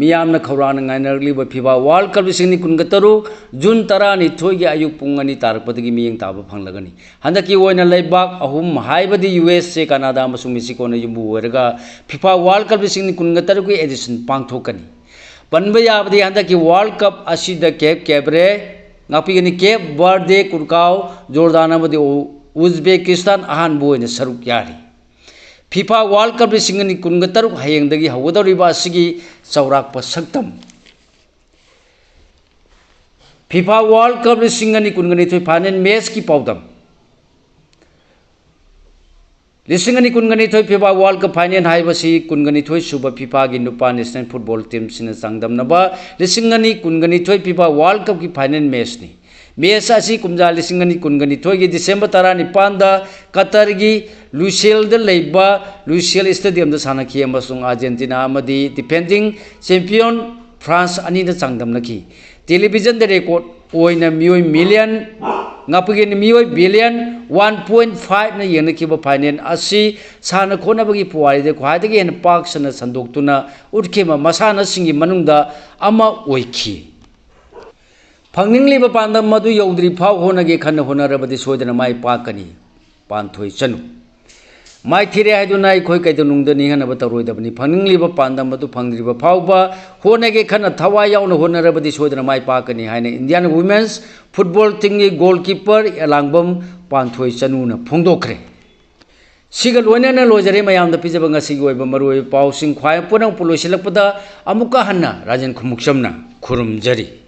ꯃꯤꯌꯥꯝꯅ ꯈꯧꯔꯥꯡꯅ ꯉꯥꯏꯅꯔꯛꯂꯤꯕ ꯐꯤꯐꯥ ꯋꯥꯔꯜ ꯀꯞ ꯂꯤꯁꯤꯡ ꯑꯅꯤ ꯀꯨꯟꯒ ꯇꯔꯨꯛ ꯖꯨꯟ ꯇꯔꯥꯅꯤꯊꯣꯏꯒꯤ ꯑꯌꯨꯛ ꯄꯨꯡ ꯑꯅꯤ ꯇꯥꯔꯛꯄꯗꯒꯤ ꯃꯤꯠꯌꯦꯡ ꯇꯥꯕ ꯐꯪꯂꯒꯅꯤ꯫ ꯍꯟꯗꯛꯀꯤ ꯑꯣꯏꯅ ꯂꯩꯕꯥꯛ ꯑꯍꯨꯝ ꯍꯥꯏꯕꯗꯤ ꯌꯨ ꯑꯦꯁ ꯑꯦ, ꯀꯅꯥꯗꯥ ꯑꯃꯁꯨꯡ ꯃꯦꯛꯁꯤꯀꯣꯅ ꯌꯨꯝꯕꯨ ꯑꯣꯏꯔꯒ ꯐꯤꯐꯥ ꯋꯥꯔꯜ ꯀꯞ ꯂꯤꯁꯤꯡ ꯑꯅꯤ ꯀꯨꯟꯒ ꯇꯔꯨꯛꯀꯤ ꯑꯦꯗꯤꯁꯟ ꯄꯥꯡꯊꯣꯛꯀꯅꯤ꯫ ꯄꯟꯕ ꯌꯥꯕꯗꯤ ꯍꯟꯗꯛꯀꯤ ꯋꯥꯔꯜ ꯀꯞ ꯑꯁꯤꯗ ꯀꯦꯞ ꯀꯦꯕ꯭ꯔꯦ, ꯉꯥꯛꯄꯤꯒꯅꯤ, ꯀꯦꯞ ꯕꯔꯗꯦ, ꯀꯨꯔꯀꯥꯎ, ꯖꯣꯔꯗꯥꯟ ꯑꯃꯗꯤ ꯎ-, ꯎꯖꯕꯦꯀꯤꯁꯇꯥꯟ ꯑꯍꯥꯟꯕ ꯑꯣꯏꯅ ꯁꯔꯨꯛ ꯌꯥꯔꯤ꯫ ꯐꯤꯐꯥ ꯋꯥꯔꯜ ꯀꯞ ꯂꯤꯁꯤꯡ ꯑꯅꯤ ꯀꯨꯟꯒ ꯇꯔꯨꯛ ꯍꯌꯦꯡꯗꯒꯤ ꯍꯧꯒꯗꯧꯔꯤꯕ ꯑꯁꯤꯒꯤ ꯆꯥꯎꯔꯥꯛꯄ ꯁꯛꯇꯝ꯫ ꯐꯤꯐꯥ ꯋꯥꯔꯜ ꯀꯞ ꯂꯤꯁꯤꯡ ꯑꯅꯤ ꯀꯨꯟꯒ ꯅꯤꯊꯣꯏ ꯐꯥꯏꯅꯦꯜ ꯃꯦꯆꯀꯤ ꯄꯥꯎꯗꯝ꯫ ꯂꯤꯁꯤꯡ ꯑꯅꯤ ꯀꯨꯟꯒ ꯅꯤꯊꯣꯏ ꯐꯤꯐꯥ ꯋꯥꯔꯜ ꯀꯞ ꯐꯥꯏꯅꯦꯜ ꯍꯥꯏꯕꯁꯤ ꯀꯨꯟꯒ ꯅꯤꯊꯣꯏ ꯁꯨꯕ ꯐꯤꯐꯥꯒꯤ ꯅꯨꯄꯥ ꯅꯦꯁꯅꯦꯜ ꯐꯨꯠꯕꯣꯜ ꯇꯤꯝꯁꯤꯡꯅ ꯆꯥꯡꯗꯝꯅꯕ ꯂꯤꯁꯤꯡ ꯑꯅꯤ ꯀꯨꯟꯒ ꯅꯤꯊꯣꯏ ꯐꯤꯐꯥ ꯋꯥꯔꯜ ꯀꯞꯀꯤ ꯐꯥꯏꯅꯦꯜ ꯃꯦꯆꯅꯤ꯫ ꯃꯦꯆ ꯑꯁꯤ ꯀꯨꯝꯖꯥ ꯂꯤꯁꯤꯡ ꯑꯅꯤ ꯀꯨꯟꯒ ꯅꯤꯊꯣꯏꯒꯤ ꯗꯤꯁꯦꯝꯕꯔ ꯇꯔꯥꯅꯤꯄꯥꯟꯗ ꯀꯇꯔꯒꯤ ꯂꯨꯁꯦꯜꯗ ꯂꯩꯕ ꯂꯨꯁꯦꯜ ꯁ꯭ꯇꯦꯗꯤꯌꯝꯗ ꯁꯥꯟꯅꯈꯤ ꯑꯃꯁꯨꯡ ꯑꯥꯔꯖꯦꯟꯇꯤꯅꯥ ꯑꯃꯗꯤ ꯗꯤꯐꯦꯟꯗꯤꯡ ꯆꯦꯝꯄꯤꯌꯟ ꯐ꯭ꯔꯥꯟꯁ ꯑꯅꯤꯅ ꯆꯥꯡꯗꯝꯅꯈꯤ꯫ ꯇꯦꯂꯤꯚꯤꯖꯟꯗ ꯔꯦꯀꯣꯔꯗ ꯑꯣꯏꯅ ꯃꯤꯑꯣꯏ ꯃꯤꯂꯤꯌꯟ, ꯉꯥꯛꯄꯤꯒꯅꯤ, ꯃꯤꯑꯣꯏ ꯕꯤꯂꯤꯌꯟ ꯋꯥꯟ ꯄꯣꯏꯟ ꯐꯥꯏꯚꯅ ꯌꯦꯡꯅꯈꯤꯕ ꯐꯥꯏꯅꯦꯜ ꯑꯁꯤ ꯁꯥꯟꯅ ꯈꯣꯠꯅꯕꯒꯤ ꯄꯨꯋꯥꯔꯤꯗ ꯈ꯭ꯋꯥꯏꯗꯒꯤ ꯍꯦꯟꯅ ꯄꯥꯛ ꯁꯟꯅ ꯁꯟꯗꯣꯛꯇꯨꯅ ꯎꯠꯈꯤꯕ ꯃꯁꯥꯟꯅꯁꯤꯡꯒꯤ ꯃꯅꯨꯡꯗ ꯑꯃ ꯑꯣꯏꯈꯤ꯫ ꯐꯪꯅꯤꯡꯂꯤꯕ ꯄꯥꯟꯗꯝ ꯑꯗꯨ ꯌꯧꯗ꯭ꯔꯤ ꯐꯥꯎ ꯍꯣꯠꯅꯒꯦ ꯈꯟꯅ ꯍꯣꯠꯅꯔꯕꯗꯤ ꯁꯣꯏꯗꯅ ꯃꯥꯏ ꯄꯥꯛꯀꯅꯤ꯫ ꯄꯥꯟꯊꯣꯏ ꯆꯅꯨ꯫ ꯃꯥꯏꯊꯤꯔꯦ ꯍꯥꯏꯗꯨꯅ ꯑꯩꯈꯣꯏ ꯀꯩꯗꯧꯅꯨꯡꯗ ꯅꯤꯡꯍꯟꯅꯕ ꯇꯧꯔꯣꯏꯗꯕꯅꯤ꯫ ꯐꯪꯅꯤꯡꯂꯤꯕ ꯄꯥꯟꯗꯝ ꯑꯗꯨ ꯐꯪꯗ꯭ꯔꯤꯕ ꯐꯥꯎꯕ ꯍꯣꯠꯅꯒꯦ ꯈꯟꯅ ꯊꯋꯥꯏ ꯌꯥꯎꯅ ꯍꯣꯠꯅꯔꯕꯗꯤ ꯁꯣꯏꯗꯅ ꯃꯥꯏ ꯄꯥꯛꯀꯅꯤ ꯍꯥꯏꯅ ꯏꯟꯗꯤꯌꯥꯟ ꯋꯨꯃꯦꯟꯁ ꯐꯨꯠꯕꯣꯜ ꯇꯤꯝꯒꯤ ꯒꯣꯜꯀꯤꯄꯔ ꯑꯦꯂꯥꯡꯕꯝ ꯄꯥꯟꯊꯣꯏ ꯆꯅꯨꯅ ꯐꯣꯡꯗꯣꯛꯈ꯭ꯔꯦ꯫ ꯁꯤꯒ ꯂꯣꯏꯅꯅ ꯂꯣꯏꯖꯔꯦ ꯃꯌꯥꯝꯗ ꯄꯤꯖꯕ ꯉꯁꯤꯒꯤ ꯑꯣꯏꯕ ꯃꯔꯨꯑꯣꯏꯕ ꯄꯥꯎꯁꯤꯡ꯫ ꯈ꯭ꯋꯥꯏ ꯄꯨꯝꯅꯃꯛꯄꯨ ꯂꯣꯏꯁꯤꯜꯂꯛꯄꯗ ꯑꯃꯨꯛꯀ ꯍꯟꯅ ꯔꯥꯖꯦꯟ ꯈꯨꯃꯨꯛꯆꯝꯅ ꯈꯨꯔꯨꯝꯖꯔꯤ꯫